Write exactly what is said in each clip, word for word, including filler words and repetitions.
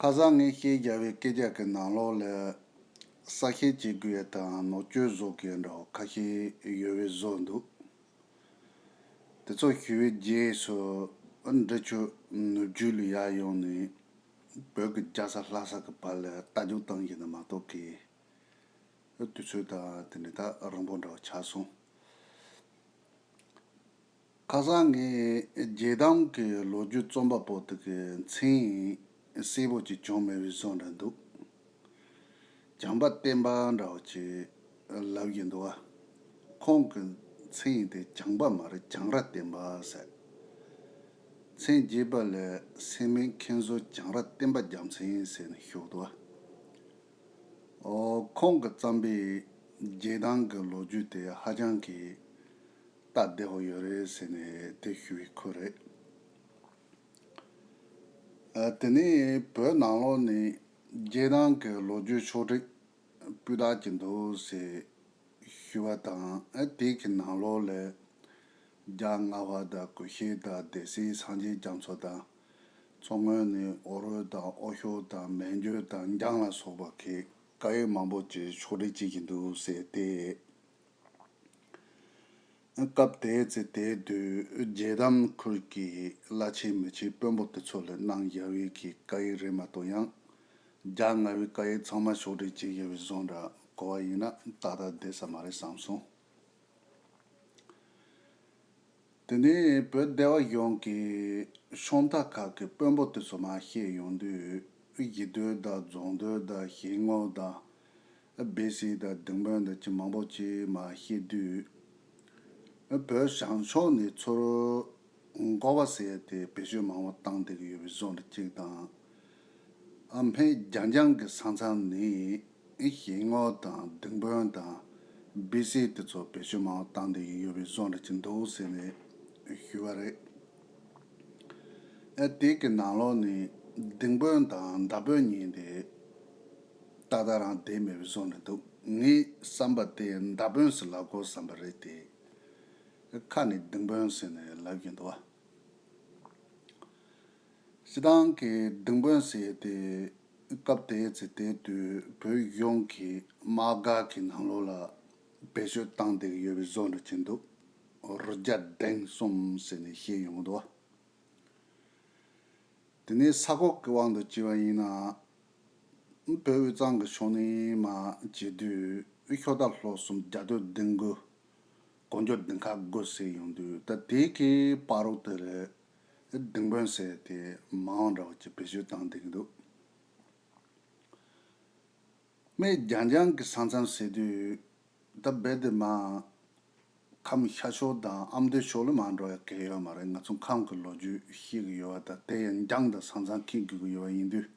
ཁ་སང་ངས་བཤད་བཞག་པའི་སྐད་ཆ་གི་ནང་ལོགས་ལ། གསལ་བཤད་བྱེད་དགོས་ཡ་དང་ནོར་བཅོས་བཟོ་དགོས་ཡ་འདྲ་བོ་ཁ་ཤས་ཡོད་པའི་བཟོ་འདུག་དེ་ཚོ་ཞུ་བའི་རྗེས་སུ། འབྲི་ཆུ་ནུབ་རྒྱུད་ལ་ཡར་ཡོང་ནས་བོད་ཀྱི་རྒྱལ་ས་ལྷ་ས་གི་བར་ལ་རྟ་རྒྱུག་བཏང་བཞིན་ན་མ་གཏོགས་ཀྱི་དུས་ཚོད་དང་དེ་འདྲ་ད་རིང་པོ་འདྲ་བོ་ཆགས་སོང་། ཁ་སང་ངས་རྒྱལ་དམ་གྱི་ལོ་རྒྱུས་རྩོམ་པ་པོ་དེ་གི་མཚན་གསལ་པོ་ཅིག་བྱུང་མེད་པའི་བཟོ་འདྲ་འདུག་བྱམས་པ་བསྟན་པ་འདྲ་བོ་ཅིག་ལབ་ཀྱི་འདུག་བ། ཁོང་གི་མཚན་དེ་བྱམས་པ་མ་རེད། བྱང་ར་བསྟན་པ་ཟེར། མཚན་རྒྱས་པ་ལས་སེང་མེ་མཁན་ཟུར་བྱང་ར་བསྟན་པ་རྒྱལ་མཚན་ཟེར་ནས་ཞུགས་འདུག་བ། ཨོ། ཁོང་གི་བརྩམས་པའི་རྒྱལ་དམ་གྱི་ལོ་རྒྱུས་དེ་ཧ་ཅང་གི་སྟབས་བདེ་བོ་ཡོད་རེད་ཟེར་ནས་དེ་ཞུ་བའི་ཁུལ་རེད། ཨ། དེ་ནས་བོད་ནང་ལོགས་ནས་རྒྱལ་དམ་གྱི་ལོ་རྒྱུས་ཕྱོགས་སྒྲིག་སྤུས་དག་ཅིག་འདུག་ཟེར་ཞུ་བ་དང་། ཨ། དེ་གི་ནང་ལོགས་ལ་རྒྱ་སྔ་བ་དང་གུ་ཤྲི་དང་སྡེ་སྲིད་སངས་རྒྱས་རྒྱ་མཚོ་དང་། མཚོ་སྔོན་ནས་ཨོ་རོད་དང་ཨོ་ཤོད་དང་མན་ཇུ་དང་འཇང་ལ་སོགས་པ་གི་བཀའ་ཡིག་མང་པོ་ཅིག་ཕྱོགས་སྒྲིག་བྱེད་ཀྱི་འདུག་ཟེར་ཏེ། སྐབས་དེའི་ཚེ་དེའི་དུས་རྒྱལ་དམ་ཁུལ་གྱི་བླ་ཆེན་མི་ཆེན་དཔོན་པོ་དེ་ཚོ་ལ་གནང་བཞག་པའི་གི་བཀའ་ཡིག་རེད་མ་གཏོགས། ཡང་རྒྱ་སྔ་བའི་བཀའ་ཡིག་ཚང་མ་ཕྱོགས་སྒྲིག་བྱེད་བཞག་པའི་བཟོ་འདྲ་གོ་བ་ཡིན་ན་ཏག་ཏག་བསྡད་ས་མ་རེད་བསམ་སོང་། དེ་ནས་བོད་སྡེ་བ་གཞུང་གི་ཤོམ་ཐབ་ཁག་གི་དཔོན་པོ་དེ་ཚོ་མར་བཤད་ཡོང་དུས། གཞིས་སྡོད་དང་རྫོང་སྡོད་དང་གཞིས་ངོ་དང་སྦི་སི་དང་སྡིངས་དཔོན་དང་ཅི་མང་པོ་ཅིག་མར་བཤད་དུས། བོད་བྱང་ཕྱོགས་ནས་ཚུར་འགོ་བ་ཟེར་ཏེ་བེད་སྤྱོད་མང་བ་བཏང་བསྡད་ཀྱི་ཡོད་པའི་བཟོ་འདྲ་གཅིག་དང་། ཨ། སྨད་རྒྱ་འགྱངས་ཀྱི་ས་མཚམས་ནས་གཞིས་ངོ་དང་སྡིངས་དཔོན་དང་སྦི་སི་དེ་ཚོ་བེད་སྤྱོད་མང་བ་བཏང་བསྡད་ཀྱི་ཡོད་པའི་བཟོ་འདྲ་ཅིག་འདུག་ཟེར་ནས་ཞུས་པ་རེད། ཨ། དེ་གི་ནང་ལོགས་ནས་སྡིངས་དཔོན་དང་མདའ་དཔོན་གཉིས་དེ་ཏག་ཏག་རང་བསྡད་མེད་པའི་བཟོ་འདྲ་འདུག་ངའི་བསམ་པ་དེ་མདའ་དཔོན་ཟེར་ལབ་དགོས་བསམ་པ་རེད་དེ། ཁ་ནས་སྡིངས་དཔོན་ཟེར་ནས་ལབ་ཀྱི་འདུག་བ། སྤྱིར་བཏང་གི་སྡིངས་དཔོན་ཟེར་དེ་སྐབས་དེའི་ཚེ་དེའི་དུས་བོད་གཞུང་གི་དམག་སྒར་གྱི་ནང་ལོགས་ལ་བེད་སྤྱོད་བཏང་བསྡད་ཀྱི་ཡོད་པའི་བཟོ་འདྲ་ཅིག་འདུག་རུ་རྒྱ་སྡིངས་གསུམ་ཟེར་ནས་བཤད་ཡོང་གི་འདུག་དེ་ནས་ས་ཁོངས་ཀྱི་དབང་དུ་བྱས་པ་ཡིན་ན། བོད་དབུས་གཙང་གི་ཕྱོགས་ནས་མར་བྱེད་དུས་ཤོ་སྟག་ལྷོ་གསུམ། རྒྱ་སྟོད་སྡིངས་དགུ། གོ་འཇོ་སྡིངས་ཁ་དགུ་ཟེར་ཡོང་དུས། ད་དེ་གི་བར་རོ་དེ་ལ་སྡིངས་དཔོན་ཟེར་དེ་མང་བ་འདྲ་བོ་ཅིག་བེད་སྤྱོད་བཏང་བསྡད་ཀྱི་འདུག་སྨད་རྒྱ་འགྱངས་ཀྱི་ས་མཚམས་ཟེར་དུས། ད་རྦད་དེ་མར་ཁམས་ཤར་ཕྱོགས་དང་ཨ་མདོའི་ཕྱོགས་ལ་མར་འགྲོ་ཡ་གལ་ཡོད་མ་རེད། ང་ཚོ་ཁམས་ཀྱི་ལོ་རྒྱུས་ཤེས་ཀྱི་ཡོད་པ་དང་། དེ་ཡང་འགྱངས་དང་ས་མཚམས་འཁེལ་དགོས་ཀྱི་ཡོད་པ་ཡིན་དུས།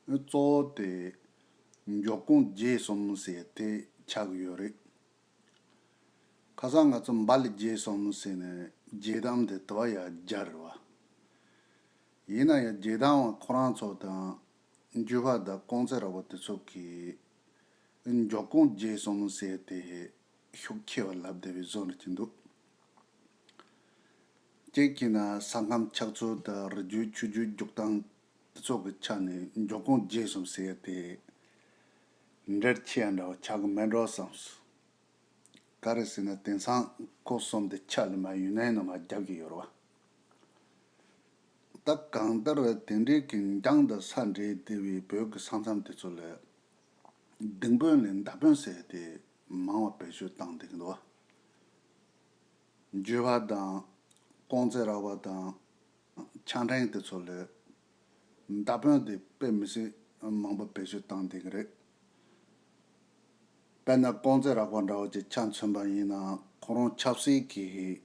གཙོ་བོ་དེ་འབྱོར་ཀོང་རྒྱལ་གསུམ་ཟེར་དེ་ཆགས་ཀྱི་ཡོད་རེད། ཁ་སང་ང་ཚོ་འབའ་ལི་རྒྱལ་གསུམ་ཟེར་ནས་རྒྱལ་དམ་དེ་དུ་བ་ཡ་རྒྱ་རེད་བ། ཡིན་ན་ཡང་རྒྱལ་དམ་བ་ཁོ་རང་ཚོ་དང་འཇུ་བ་དང་ཀོང་ཙེ་ར་བ་དེ་ཚོ་གིས་འབྱོར་ཀོང་རྒྱལ་གསུམ་ཟེར་དེ་ཤུགས་ཆེ་བ་ལབ་བསྡད་པའི་བཟོ་འདྲ་ཅིག་འདུག་གཅིག་བྱས་ན་ས་ཁམས་ཆགས་ཚུལ་དང་རི་རྒྱུད་ཆུ་རྒྱུད་རྒྱུག་སྟངས་དེ་ཚོ་གི་ཆ་ནས་འབྱོར་ཀོང་རྒྱལ་གསུམ་ཟེར་དེ་འགྲེལ་ཆེ་ཡ་འདྲ་བ་ཆགས་ཀྱི་མེད་འགྲོ་བསམས་སོང་། ག་རེ་ཟེར་ན། དེང་སང་ཁོ་གསུམ་དེ་ཆ་ལ་མ་ཡུན་ནན་ནང་མར་རྒྱབ་ཀྱི་ཡོད་རེད་བ། ད་གང་ལྟར་དེ་འདྲའི་གི་འགྱངས་དང་ས་འབྲེལ་བསྡད་པའི་བོད་ཀྱི་ས་མཚམས་དེ་ཚོ་ལ་སྡིངས་དཔོན་ལས་མདའ་དཔོན་ཟེར་དེ་མང་བ་བེད་སྤྱོད་བཏང་བསྡད་ཀྱི་འདུག་བ། འཇུ་བ་དང་ཀོང་ཙེ་ར་བ་དང་ཕྱག་ཕྲེང་དེ་ཚོ་ལ་མདའ་དཔོན་དེ་དཔེ་མི་སྲིད་མང་པོ་བེད་སྤྱོད་བཏང་བསྡད་ཀྱི་རེད། དཔེར་ན་ཀོང་ཙེ་ར་བ་འདྲ་བོ་ཅིག་ཆ་མཚོན་པ་ཡིན་ན། ཁོ་རང་ཆབ་སྲིད་ཀྱི་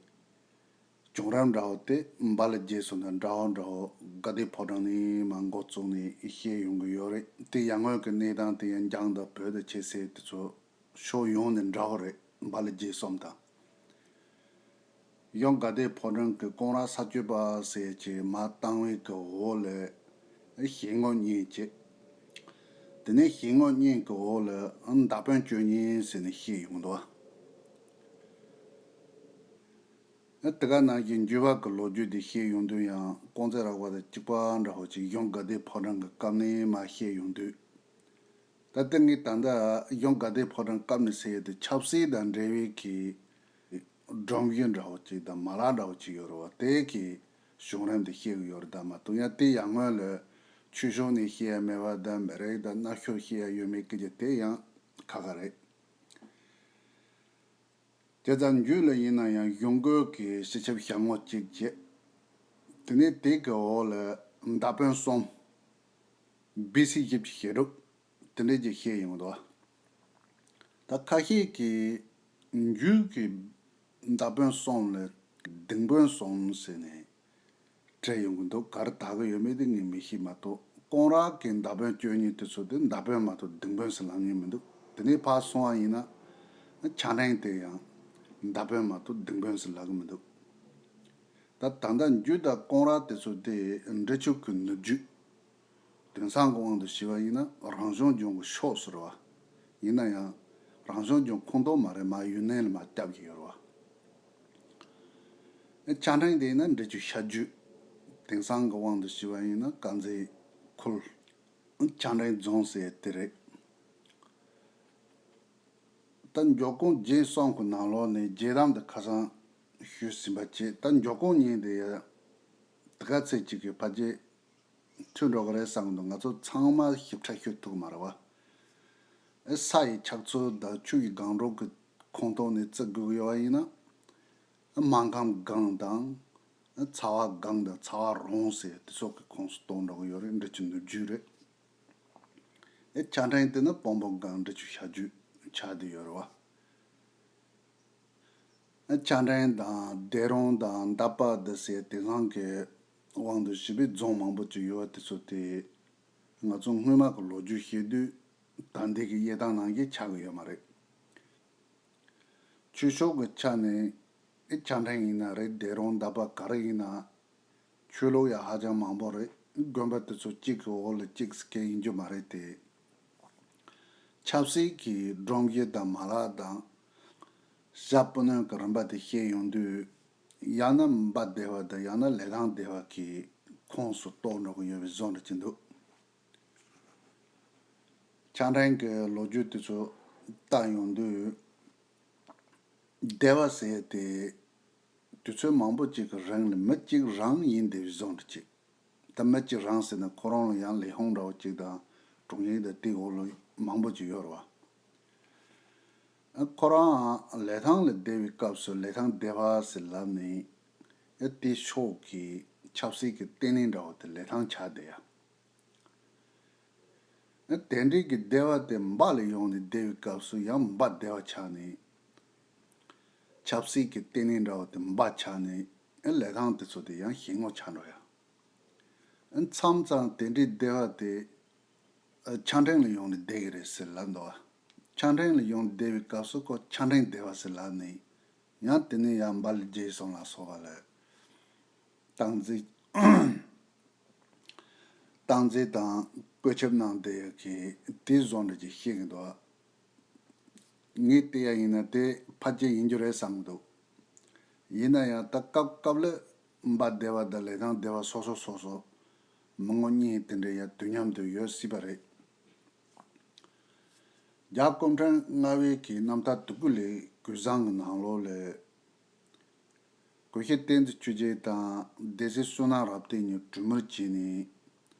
བྱུང་རིམ་འདྲ་བོ་དེ་འབའ་ལི་རྒྱལ་གསུམ་དང་འདྲ་བོ་འདྲ་བོ་དགའ་ལྡན་ཕོ་བྲང་ནས་མར་འགོ་བཙུགས་ནས་བཤད་ཡོང་གི་ཡོད་རེད། དེ་ཡར་སྔོན་གྱི་གནས་སྟངས་དེ་ཡང་འགྱངས་དང་བོད་དང་ཆབ་སྲིད་དེ་ཚོ་ཕྱོགས་ཡོངས་ནས་འདྲ་བོ་རེད། འབའ་ལི་རྒྱལ་གསུམ་དང་། ཡང་དགའ་ལྡན་ཕོ་བྲང་གི་ཀོང་ར་ས་སྤྱོད་པ་ཟེར་ཅིག་མར་བཏང་བའི་གི་འོག་ལ་གཞིས་ངོ་གཉིས་བྱས། དེ་ནས་གཞིས་ངོ་གཉིས་ཀྱི་འོག་ལ་མདའ་དཔོན་བཅུ་གཉིས་ཟེར་ནས་བཤད་ཡོང་འདུག་ཨ་དེ་ག་ནང་བཞིན་འཇུ་བ་གི་ལོ་རྒྱུས་དེ་བཤད་ཡོང་དུས་ཡང་ཀོང་ཙེ་རག་པ་དང་གཅིག་པ་འདྲ་བོ་ཅིག་གཞུང་དགའ་ལྡན་ཕོ་བྲང་གི་སྐབས་ནས་མར་བཤད་ཡོང་དུས། ད་ལྟ་ངས་ད་ལྟ་གཞུང་དགའ་ལྡན་ཕོ་བྲང་སྐབས་ནས་ཟེར་ཡས་དེ་ཆབ་སྲིད་དང་འབྲེལ་བའི་གི་སྒྲོམ་གཞི་འདྲ་བོ་ཅིག་དང་མ་ལག་འདྲ་བོ་ཅིག་ཡོད་རེད་བ། དེ་གི་བྱུང་རིམ་དེ་བཤད་གི་ཡོད་རེད། ད་མ་གཏོགས་ཡང་དེ་ཡར་སྔོན་ལ་ཆོས་ཕྱོགས་ནས་བཤད་ཡ་མེད་པ་དང་མི་རིགས་དང་གནའ་ཤུལ་བཤད་ཡ་ཡོད་མེད་སྐད་ཆ་དེ་ཡང་ཁ་ཁ་རེད། དེ་ཙམ་རྒྱུད་ལ་ཡིན་ན་ཡང་གཞུང་སྐོར་གྱི་སྤྱི་ཁྱབ་ཞལ་ངོ་གཅིག་བྱས། དེ་ནས་དེ་གི་འོག་ལ་མདའ་དཔོན་གསུམ། བི་སི་བཞི་བཅུ་ཞེ་དྲུག་དེ་འདྲས་ཀྱི་བཤད་ཡོང་འདུག་ད་ཁ་ཤས་ཀྱིས་འཇུ་གི་མདའ་དཔོན་གསུམ་ལ་ལྡིང་དཔོན་གསུམ་ཟེར་ནས་བྲིས་ཡོང་གི་འདུག་ག་རེ་དག་གི་ཡོད་མེད་དེ་ངས་མི་ཤེས་མ་གཏོགས། སྐོང་ར་གི་མདའ་དཔོན་བཅུ་གཉིས་དེ་ཚོ་དེ་མདའ་དཔོན་མ་གཏོགས་ལྡིང་དཔོན་ཟེར་ལབ་མཁན་མི་འདུག་དེ་ནས་ཕར་སོང་བ་ཡིན་ན་ཆ་འཕྲིན་དེ་ཡང་མདའ་དཔོན་མ་གཏོགས་ལྡིང་དཔོན་ཟེར་ལབ་གི་མི་འདུག་ད་ད་ལྟ་འཇུ་དང་སྐོང་ར་དེ་ཚོ་དེ་འབྲི་ཆུ་གི་ནུབ་རྒྱུད། དེང་སང་གི་དབང་དུ་བྱས་པ་ཡིན་ན་རང་བྱུང་ལྗོངས་ཀྱི་ཕྱོགས་སུ་རེད་བ། ཡིན་ན་ཡང་རང་བྱུང་ལྗོངས་ཁོངས་གཏོགས་མ་རེད། མར་ཡུན་ནན་ལ་མར་བསྐྱབས་ཀྱི་ཡོད་རེད་བ། ཨེ་ཆ་འཕྲིན་དེ་ཡིན་ན་འབྲི་ཆུ་ཤར་རྒྱུད། དེང་སང་གི་དབང་དུ་བྱས་པ་ཡིན་ན་དཀར་མཛེས་ཁུལ། ཨེ་ཆ་འཕྲིན་རྫོང་ཟེར་དེ་རེད། ད་མགྱོགས་གོང་རྗེས་གསུམ་གི་ནང་ལོགས་ནས་རྗེས་དམ་དུ་ཁ་སང་ཞུས་ཟིན་པ་བྱས། ད་མགྱོགས་གོང་གཉིས་དེ་ཡ་དེ་ག་ཚད་ཅིག་གི་ཕལ་ཆེར་ཐུག་འགྲོ་གི་རེད་བསམ་གི་འདུག་ང་ཚོ་ཚང་མ་ཞིབ་ཕྲ་ཤོད་ཐུབ་ཀྱི་མ་རེད་བ། ཨེ་ས་ཡི་ཆགས་ཚུལ་དང་ཆུ་ཡི་སྒང་དྲུག་གི་ཁོངས་གཏོགས་ནས་བརྩི་དགོས་ཀྱི་ཡོད་པ་ཡིན་ན། ཨེ་སྨར་ཁམས་སྒང་དང་། ཨེ་ཚ་བ་སྒང་དང་ཚ་བ་རོང་ཟེར་དེ་ཚོ་གི་ཁོངས་སུ་གཏོགས་འགྲོ་གི་ཡོད་རེད། འབྲི་ཆུ་ནུབ་རྒྱུད་རེད། ཨེ་ཆ་འཕྲིན་དེ་ནི་སྤོ་འབོར་སྒང་འབྲི་ཆུ་ཤར་རྒྱུད་ཆགས་བསྡད་ཡོད་རེད་བ། ཨེ་ཆ་འཕྲིན་དང་སྡེ་རོང་དང་མདའ་པ་འདི་ཟེར་དེང་སང་གི་དབང་དུ་བྱས་པའི་རྫོང་མང་པོ་ཅིག་ཡོད་པ་དེ་ཚོ་དེ། ང་ཚོ་སྔོན་མ་གི་ལོ་རྒྱུས་བཤད་དུས་ད་ལྟའི་གི་དབྱེ་སྟངས་ནང་བཞིན་ཆགས་ཀྱི་ཡོད་མ་རེད། ཆོས་ཕྱོགས་ཀྱི་ཆ་ནས་ཨེ་ཆ་འཕྲིན་ཡིན་ན་རེད། སྡེ་རོང་མདའ་པ་ག་རེ་ཡིན་ན། ཆོས་ལུགས་ཡང་ཧ་ཅང་མང་པོ་རེད། དགོན་པ་དེ་ཚོ་གཅིག་གི་འོག་ལ་གཅིག་ཟེར་མཁན་ཡིན་རྒྱུ་མ་རེད་དེ། ཆབ་སྲིད་ཀྱི་སྒྲོམ་གཞི་དང་མ་ལག་དང་། ཞྭ་སྤུ་སྣོན་གྱི་རིམ་པ་དེ་བཤད་ཡོང་དུས། ཡང་ན་འབའ་སྡེ་བ་དང་ཡང་ན་ལི་ཐང་སྡེ་བ་གི་ཁོངས་སུ་གཏོགས་འགྲོ་གི་ཡོད་པའི་བཟོ་འདྲ་ཅིག་འདུག་ཆ་འཕྲིན་གྱི་ལོ་རྒྱུས་དེ་ཚོ་བལྟ་ཡོང་དུས། སྡེ་བ་ཟེར་ཏེ། དུས་ཚོད་མང་པོ་ཅིག་གི་རིང་ལ་མི་གཅིག་རང་ཡིན་བསྡད་པའི་བཟོ་འདྲ་ཅིག་ད་མི་གཅིག་རང་ཟེར་ན་ཁོ་རང་ལ་ཡང་ལས་ཁུངས་འདྲ་བོ་ཅིག་དང་དྲུང་ཡིག་དང་དེའི་འོག་ལ་མང་པོ་ཅིག་ཡོད་རེད་བ། ཁོ་རང་ལི་ཐང་ལ་བསྡད་པའི་སྐབས་སུ་ལི་ཐང་སྡེ་བ་ཟེར་ལབ་ནས། དེའི་ཕྱོགས་ཀྱི་ཆབ་སྲིད་ཀྱི་ལྟེ་གནས་འདྲ་བོ་དེ་ལི་ཐང་ཆགས་བསྡད་ཡ། དེ་འདྲའི་གི་སྡེ་བ་དེ་འབའ་ལ་ཡོང་ནས་བསྡད་པའི་སྐབས་སུ་ཡང་འབའ་སྡེ་བ་ཆགས་ནས། ཆབ་སྲིད་ཀྱི་ལྟེ་གནས་འདྲ་བོ་དེ་འབའ་ཆགས་ནས། ཨེ་ལི་ཐང་དེ་ཚོ་དེ་ཡང་ཞེ་ངོ་ཆགས་འགྲོ་ཡ། ཨེ་མཚམས་མཚམས་དེ་འདྲའི་སྡེ་བ་དེ། ཨེ་ཆ་འཕྲིན་ལ་ཡོང་ནས་བསྡད་ཀྱི་རེད་ཟེར་ལབ་འདུག་བ། ཆ་འཕྲིན་ལ་ཡོང་ནས་བསྡད་པའི་སྐབས་སུ་ཁོ་ཆ་འཕྲིན་སྡེ་བ་ཟེར་ལབ་ནས། ཡང་དེ་ནས་ཡང་འབའ་ལ་རྗེས་སོང་ལ་སོགས་པ་ལ། སྟངས་འཛིན། སྟངས་འཛིན་དང་བཀོད་ཁྱབ་གནང་བསྡད་ཡོད་ཀྱི་དེ་བཟོ་འདྲ་ཅིག་བཤད་ཀྱི་འདུག་ངས་བལྟས་ཡ་ཡིན་ན་དེ་ཕལ་ཆེར་ཡིན་རྒྱུ་རེད་བསམ་གྱི་འདུག་ཡིན་ན་ཡང་ད་སྐབས་སྐབས་ལ་འབའ་སྡེ་བ་དང་ལི་ཐང་སྡེ་བ་སོ་སོ་སོ་སོ་མི་ངོ་གཉིས་དེ་འདྲ་ཡང་དུས་མཉམ་དུ་ཡོད་སྲིད་པ་རེད། རྒྱ་སྐུ་ཕྲེང་ལྔ་པའི་གི་རྣམ་ཐར་དུ་ཀུ་ལའི་གོས་བཟང་གི་ནང་ལོགས་ལ། གོས་ཆེན་བསྟན་འཛིན་ཆོས་རྒྱལ་དང་སྡེ་སྲིད་བསོད་ནམས་རབ་བརྟན་གཉིས་གྲོས་མོལ་བྱས་ནས།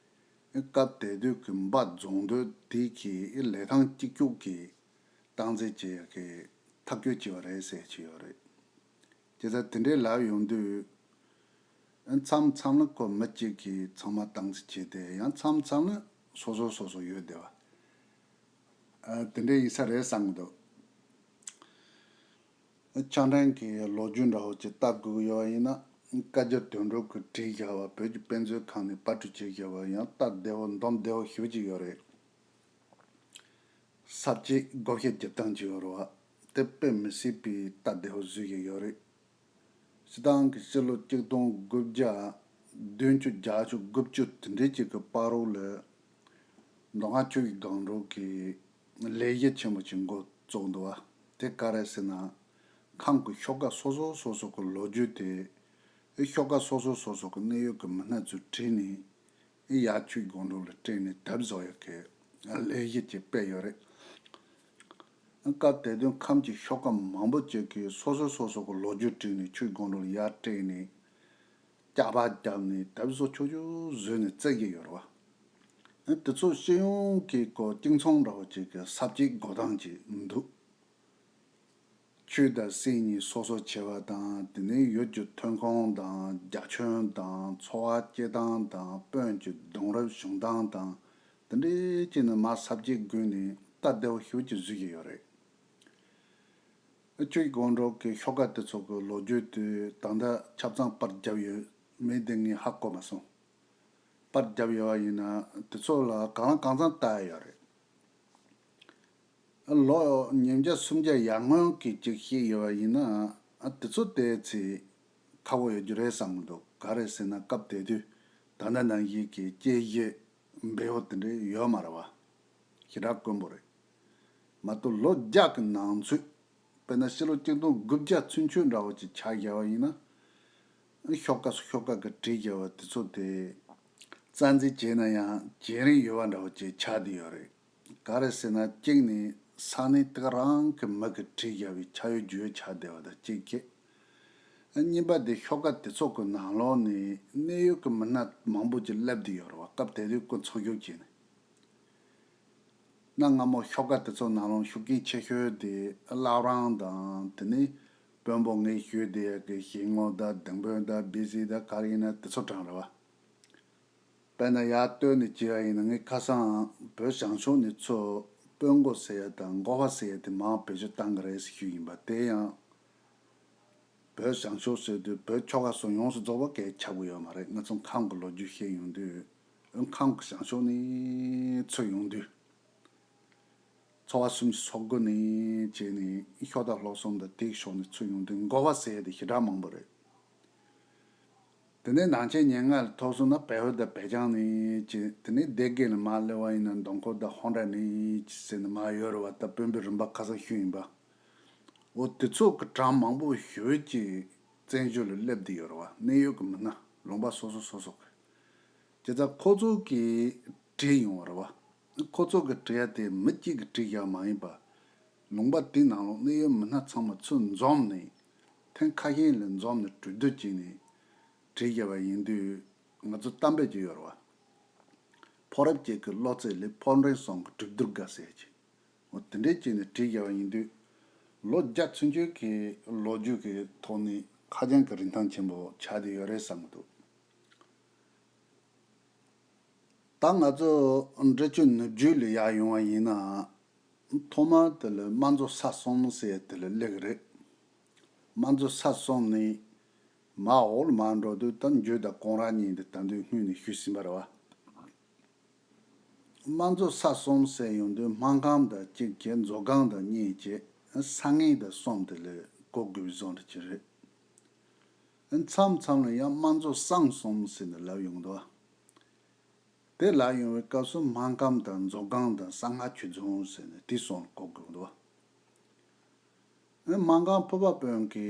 སྐབས་དེ་དུས་ཀྱི་འབའ་རྫོང་སྡོད་དེ་གི་ལི་ཐང་གཅིག་ལྕོགས་ཀྱི་སྟངས་འཛིན་བྱེད་ཡག་གི་ཐག་གཅོད་བྱས་པ་རེད་ཟེར་གྱི་ཡོད་རེད། བྱས་ཙང་དེ་འདྲའི་ལབ་ཡོང་དུས། མཚམས་མཚམས་ལ་ཁོ་མི་གཅིག་གིས་ཚང་མ་སྟངས་འཛིན་བྱས་ཏེ། ཡང་མཚམས་མཚམས་ལ་སོ་སོ་སོ་སོ་ཡོད་བསྡད་པ། ཨ། དེ་འདྲ་ཡིན་ས་རེད་བསམ་གྱི་འདུག་ཆ་འཕྲིན་གྱི་ལོ་རྒྱུས་འདྲ་བོ་ཅིག་ལྟ་དགོས་ཀྱི་ཡོད་པ་ཡིན་ན། བཀའ་རྒྱ་དོན་གྲུབ་ཀྱིས་བྲིས་བཞག་པ་བོད་ཀྱི་དཔེ་མཛོད་ཁང་ནས་པར་སྐྲུན་བྱས་བཞག་པ་ཡང་སྟབས་བདེ་བོ་འདོམས་བདེ་བོ་ཞེ་པོ་ཅིག་ཡོད་རེད། ས་བཅད་བགོ་བཤའ་རྒྱག་སྟངས་ཅིག་ཡོད་རེད་བ། དེ་དཔེ་མི་སྲིད་པའི་སྟབས་བདེ་བོ་བཟོས་བཞག་ཡོད་རེད། སྤྱིར་བཏང་གི་སྤྱི་ལོ་གཅིག་སྟོང་དགུ་བརྒྱ་བདུན་ཅུ་བརྒྱད་ཅུ་དགུ་བཅུ་དེ་འདྲའི་ཅིག་གི་བར་དུ་ལ། མདོ་སྔགས་ཆོས་ཀྱི་སྒང་དྲུག་གི་ལས་གཞི་ཆེན་པོ་ཅིག་འགོ་བཙུགས་འདུག་བ། དེ་ག་རེ་ཟེར་ན། ཁམས་ཀྱི་ཤོག་ཁག་སོ་སོ་སོ་སོ་གི་ལོ་རྒྱུས་དེ། ཨེ་ཤོག་ཁག་སོ་སོ་སོ་སོ་གི་གནད་ཡོད་ཀྱི་མི་སྣ་ཚོས་བྲིས་ནས། ཨེ་ཡར་ཆོས་སྒང་དྲུག་ལ་སྤྲད་ནས་དེབ་བཟོ་ཡག་གི་ལས་གཞི་ཅིག་སྤེལ་ཡོད་རེད། སྐབས་དེ་དུས་ཁམས་ཀྱི་ཤོག་ཁག་མང་པོ་ཅིག་གིས་སོ་སོ་སོ་སོ་གི་ལོ་རྒྱུས་བྲིས་ནས་ཆོས་སྒང་དྲུག་ལ་ཡར་སྤྲད་ནས། སྐྱག་པ་བརྒྱབ་ནས་དེབ་བཟོ་ཆོག་ཆོག་བཟོས་ནས་བཙལ་གྱི་ཡོད་རེད་བ། དེ་ཚོ་སྤྱི་ཡོངས་ཀྱི་སྐོར་གཅིག་མཚུངས་འདྲ་བོ་ཅིག་གི་ས་བཅད་འགོད་སྟངས་ཅིག་འདུག་ཆོས་དང་སྲིད་གཉིས་སོ་སོར་ཕྱེ་བ་དང་། དེ་ནས་ཡུལ་གྱི་ཐོན་ཁུངས་དང་རྒྱ་ཁྱོན་དང་འཚོ་བ་སྐྱེལ་སྟངས་དང་། དཔོན་གྱི་གདུང་རབས་བྱུང་སྟངས་དང་། དེ་འདྲའི་ཅིག་ནི་མར་ས་བཅད་བགོས་ནས་སྟབས་བདེ་བོ་ཞེ་པོ་ཅིག་བཟོས་ཀྱི་ཡོད་རེད། ཆོས་སྒང་དྲུག་གི་ཤོག་ཁག་དེ་ཚོ་གི་ལོ་རྒྱུས་དེ་ད་ལྟ་ཆ་ཚང་པར་བརྒྱབ་ཡོད་མེད་དེ་ངས་ཧ་གོ་མ་སོང་། པར་བརྒྱབ་ཡོད་པ་ཡིན་ན་དེ་ཚོ་ལ་གང་ལ་གང་འཚམ་ལྟ་ཡ་ཡོད་རེད། ལོ་ཉིས་བརྒྱ་སུམ་བརྒྱ་ཡར་སྔོན་གྱི་ཅིག་བཤད་ཡོད་པ་ཡིན་ན། དེ་ཚོ་བལྟས་ཚེ་ཁག་པོ་ཡོད་རྒྱུ་རེད་བསམ་གྱི་འདུག་ག་རེ་ཟེར་ན་སྐབས་དེ་དུས་ད་ལྟ་ནང་བཞིན་གྱི་དཔྱད་གཞི་འབེལ་པོ་དེ་འདྲ་ཡོད་མ་རེད་བ། ཞེ་དྲག་དཀོན་པོ་རེད། མ་གཏོགས་ལོ་བརྒྱ་གི་ནང་ཚུད། དཔེར་ན་ཕྱི་ལོ་གཅིག་སྟོང་དགུ་བརྒྱ་ཚུན་ཆོད་འདྲ་བོ་ཅིག་ཆ་བཞག་པ་ཡིན་ན། ཤོག་ཁག་སོ་ཤོག་ཁག་གི་བྲིས་བཞག་པ་དེ་ཚོ་དེ་རྩ་འཛིན་བྱས་ན་ཡང་བྱེད་རིན་ཡོད་པ་འདྲ་བོ་ཅིག་ཆགས་བསྡད་ཡོད་རེད། ག་རེ་ཟེར་ན་གཅིག་ནས་ས་གནས་དེ་ག་རང་གི་མི་གིས་བྲིས་བཞག་པའི་ཆ་ཡོད་རྒྱུས་ཡོད་ཆགས་བསྡད་པ་དང་གཅིག་བྱས། གཉིས་པ་དེ་ཤོག་ཁག་དེ་ཚོ་གི་ནང་ལོགས་ནས་གནད་ཡོད་ཀྱི་མི་སྣ་མང་པོ་ཅིག་སླེབས་བསྡད་ཡོད་རེད་བ། སྐབས་དེ་དུས་ཀྱི་འཚོ་བཞུགས་བྱས་ནས། གནའ་སྔ་མོ་ཤོག་ཁག་དེ་ཚོ་ནང་ལོགས་ཤུགས་རྐྱེན་ཆེ་ཤོས་དེ་བླ་བྲང་དང་། དེ་ནས་དཔོན་པོ་ངས་ཞུས་བསྡད་ཡག་གི་ཞིང་ངོ་དང་། ལྡིང་དཔོན་དང་། སྦིས་སི་དང་། ག་རེ་ཡིན་ན་དེ་ཚོ་གྲས་རེད་བ། དཔེར་ན་ཡར་སྟོད་ནས་བྱས་པ་ཡིན་ན། ངས་ཁ་སང་བོད་བྱང་ཕྱོགས་ནས་ཚུར་དཔོན་སྒོར་ཟེར་ཡ་དང་འགོ་པ་ཟེར་ཡ་དེ་མར་བེད་སྤྱོད་བཏང་གི་རེད་ཟེར་ཞུས་ཡིན་པ། དེ་ཡང་བོད་བྱང་ཕྱོགས་ཟེར་དུས་བོད་ཆོལ་ཁ་གསུམ་ཡོངས་སུ་རྫོགས་པ་གས་ཁྱབ་གི་ཡོད་མ་རེད། ང་ཚོ་ཁམས་ཀྱི་ལོ་རྒྱུས་བཤད་ཡོང་དུས། ཁམས་ཀྱི་བྱང་ཕྱོགས་ནས་ཚུར་ཡོང་དུས། ཚོ་བ་གསུམ་གྱི་སོ་སྒོ་ནས་བྱས་ནས་ཤོག་དང་ལྷོ་གསུམ་དང་དེའི་ཕྱོགས་ནས་ཚུར་ཡོང་དུས་འགོ་པ་ཟེར་ཡ་དེ་ཞེ་དྲག་མང་པོ་རེད། དེ་ནས་ནང་ཆེན་ཉེར་ལྔ་ལ་ཐུག་སོང་ན་བལ་ཡུལ་དང་བལ་བྱང་ནས་བྱས། དེ་ནས་སྡེ་དགེ་ལ་མར་སླེབས་པ་ཡིན་ན་མདོ་ཁམས་དང་ཧོན་ར་ནས་བྱས་ཟེར་ནས་མར་ཡོད་རེད་བ། ད་དཔོན་པོའི་རིམ་པ་ཁ་སང་ཞུས་ཡིན་པ། འོ་དེ་ཚོ་གི་གྲས་མང་པོ་ཞེ་པོ་ཅིག་བཙན་བྱོལ་ལ་སླེབས་བསྡད་ཡོད་རེད་བ། གནད་ཡོད་ཀྱི་མི་སྣ་ལུང་པ་སོ་སོ་སོ་སོ་གི། བྱས་ཙང་ཁོ་ཚོ་གིས་བྲིས་ཡོང་བ་རེད་བ། ཁོ་ཚོ་གིས་བྲིས་ཡ་དེ་མི་གཅིག་གིས་བྲིས་བཞག་མ་ཡིན་པ། ལུང་པ་དེའི་ནང་ལོགས་གནད་ཡོད་མི་སྣ་ཚང་མ་ཚུར་འཛོམས་ནས། ཐེངས་ཁ་ཤས་ལ་འཛོམས་ནས་གྲོས་བསྡུར་བྱས་ནས་བྲིས་བཞག་པ་ཡིན་དུས། ང་ཚོ་གཏམ་དཔེ་ཅིག་ཡོད་རེད་བ། ཕོ་རབ་ཅིག་གི་བློ་རྩེ་ལས་ཕོ་འབྲིང་གསུམ་གྱི་གྲོས་བསྡུར་དགའ་ཟེར་གྱི། འོ་དེ་འདྲས་བྱས་ནས་བྲིས་བཞག་པ་ཡིན་དུས། ལོ་བརྒྱ་ཚུན་ཆོད་ཀྱི་ལོ་རྒྱུས་ཀྱི་ཐོག་ནས་ཧ་ཅང་གི་རིན་ཐང་ཆེན་པོ་ཆགས་བསྡད་ཡོད་རེད་བསམ་གྱི་འདུག་ད་ང་ཚོ་འབྲི་ཆུ་ནུབ་རྒྱུད་ལ་ཡར་ཡོང་བ་ཡིན་ན། ཐོག་མར་དེ་ལ་དམར་མཛོ་ས་གསུམ་ཟེར་དེ་ལ་སླེབས་ཀྱི་རེད། དམར་མཛོ་ས་གསུམ་ནས་མར་འོག་ལ་མར་འགྲོ་དུས། ད་འཇུ་དང་ཀོང་ར་གཉིས་འདི་ད་དུང་སྔོན་ནས་ཞུས་ཟིན་པ་རེད་བ། དམར་མཛོ་ས་གསུམ་ཟེར་ཡོང་དུས་སྨར་ཁམས་དང་གཅིག་བྱས། མཛོ་སྒང་དང་གཉིས་བྱས། ས་ངན་དང་གསུམ་དེ་ལ་གོ་དགོས་པའི་བཟོ་འདྲ་ཅིག་རེད། མཚམས་མཚམས་ལ་ཡང་དམར་མཛོ་སྲང་གསུམ་ཟེར་ནས་ལབ་ཡོང་འདུག་དེ་ལབ་ཡོང་བའི་སྐབས་སུ་སྨར་ཁམས་དང་མཛོ་སྒང་དང་གསང་སྔགས་ཆོས་རྫོང་ཟེར་ནས་དེ་གསུམ་ལ་གོ་དགོས་འདུག་སྨར་ཁམས་ཕུར་པ་དཔོན་གྱི་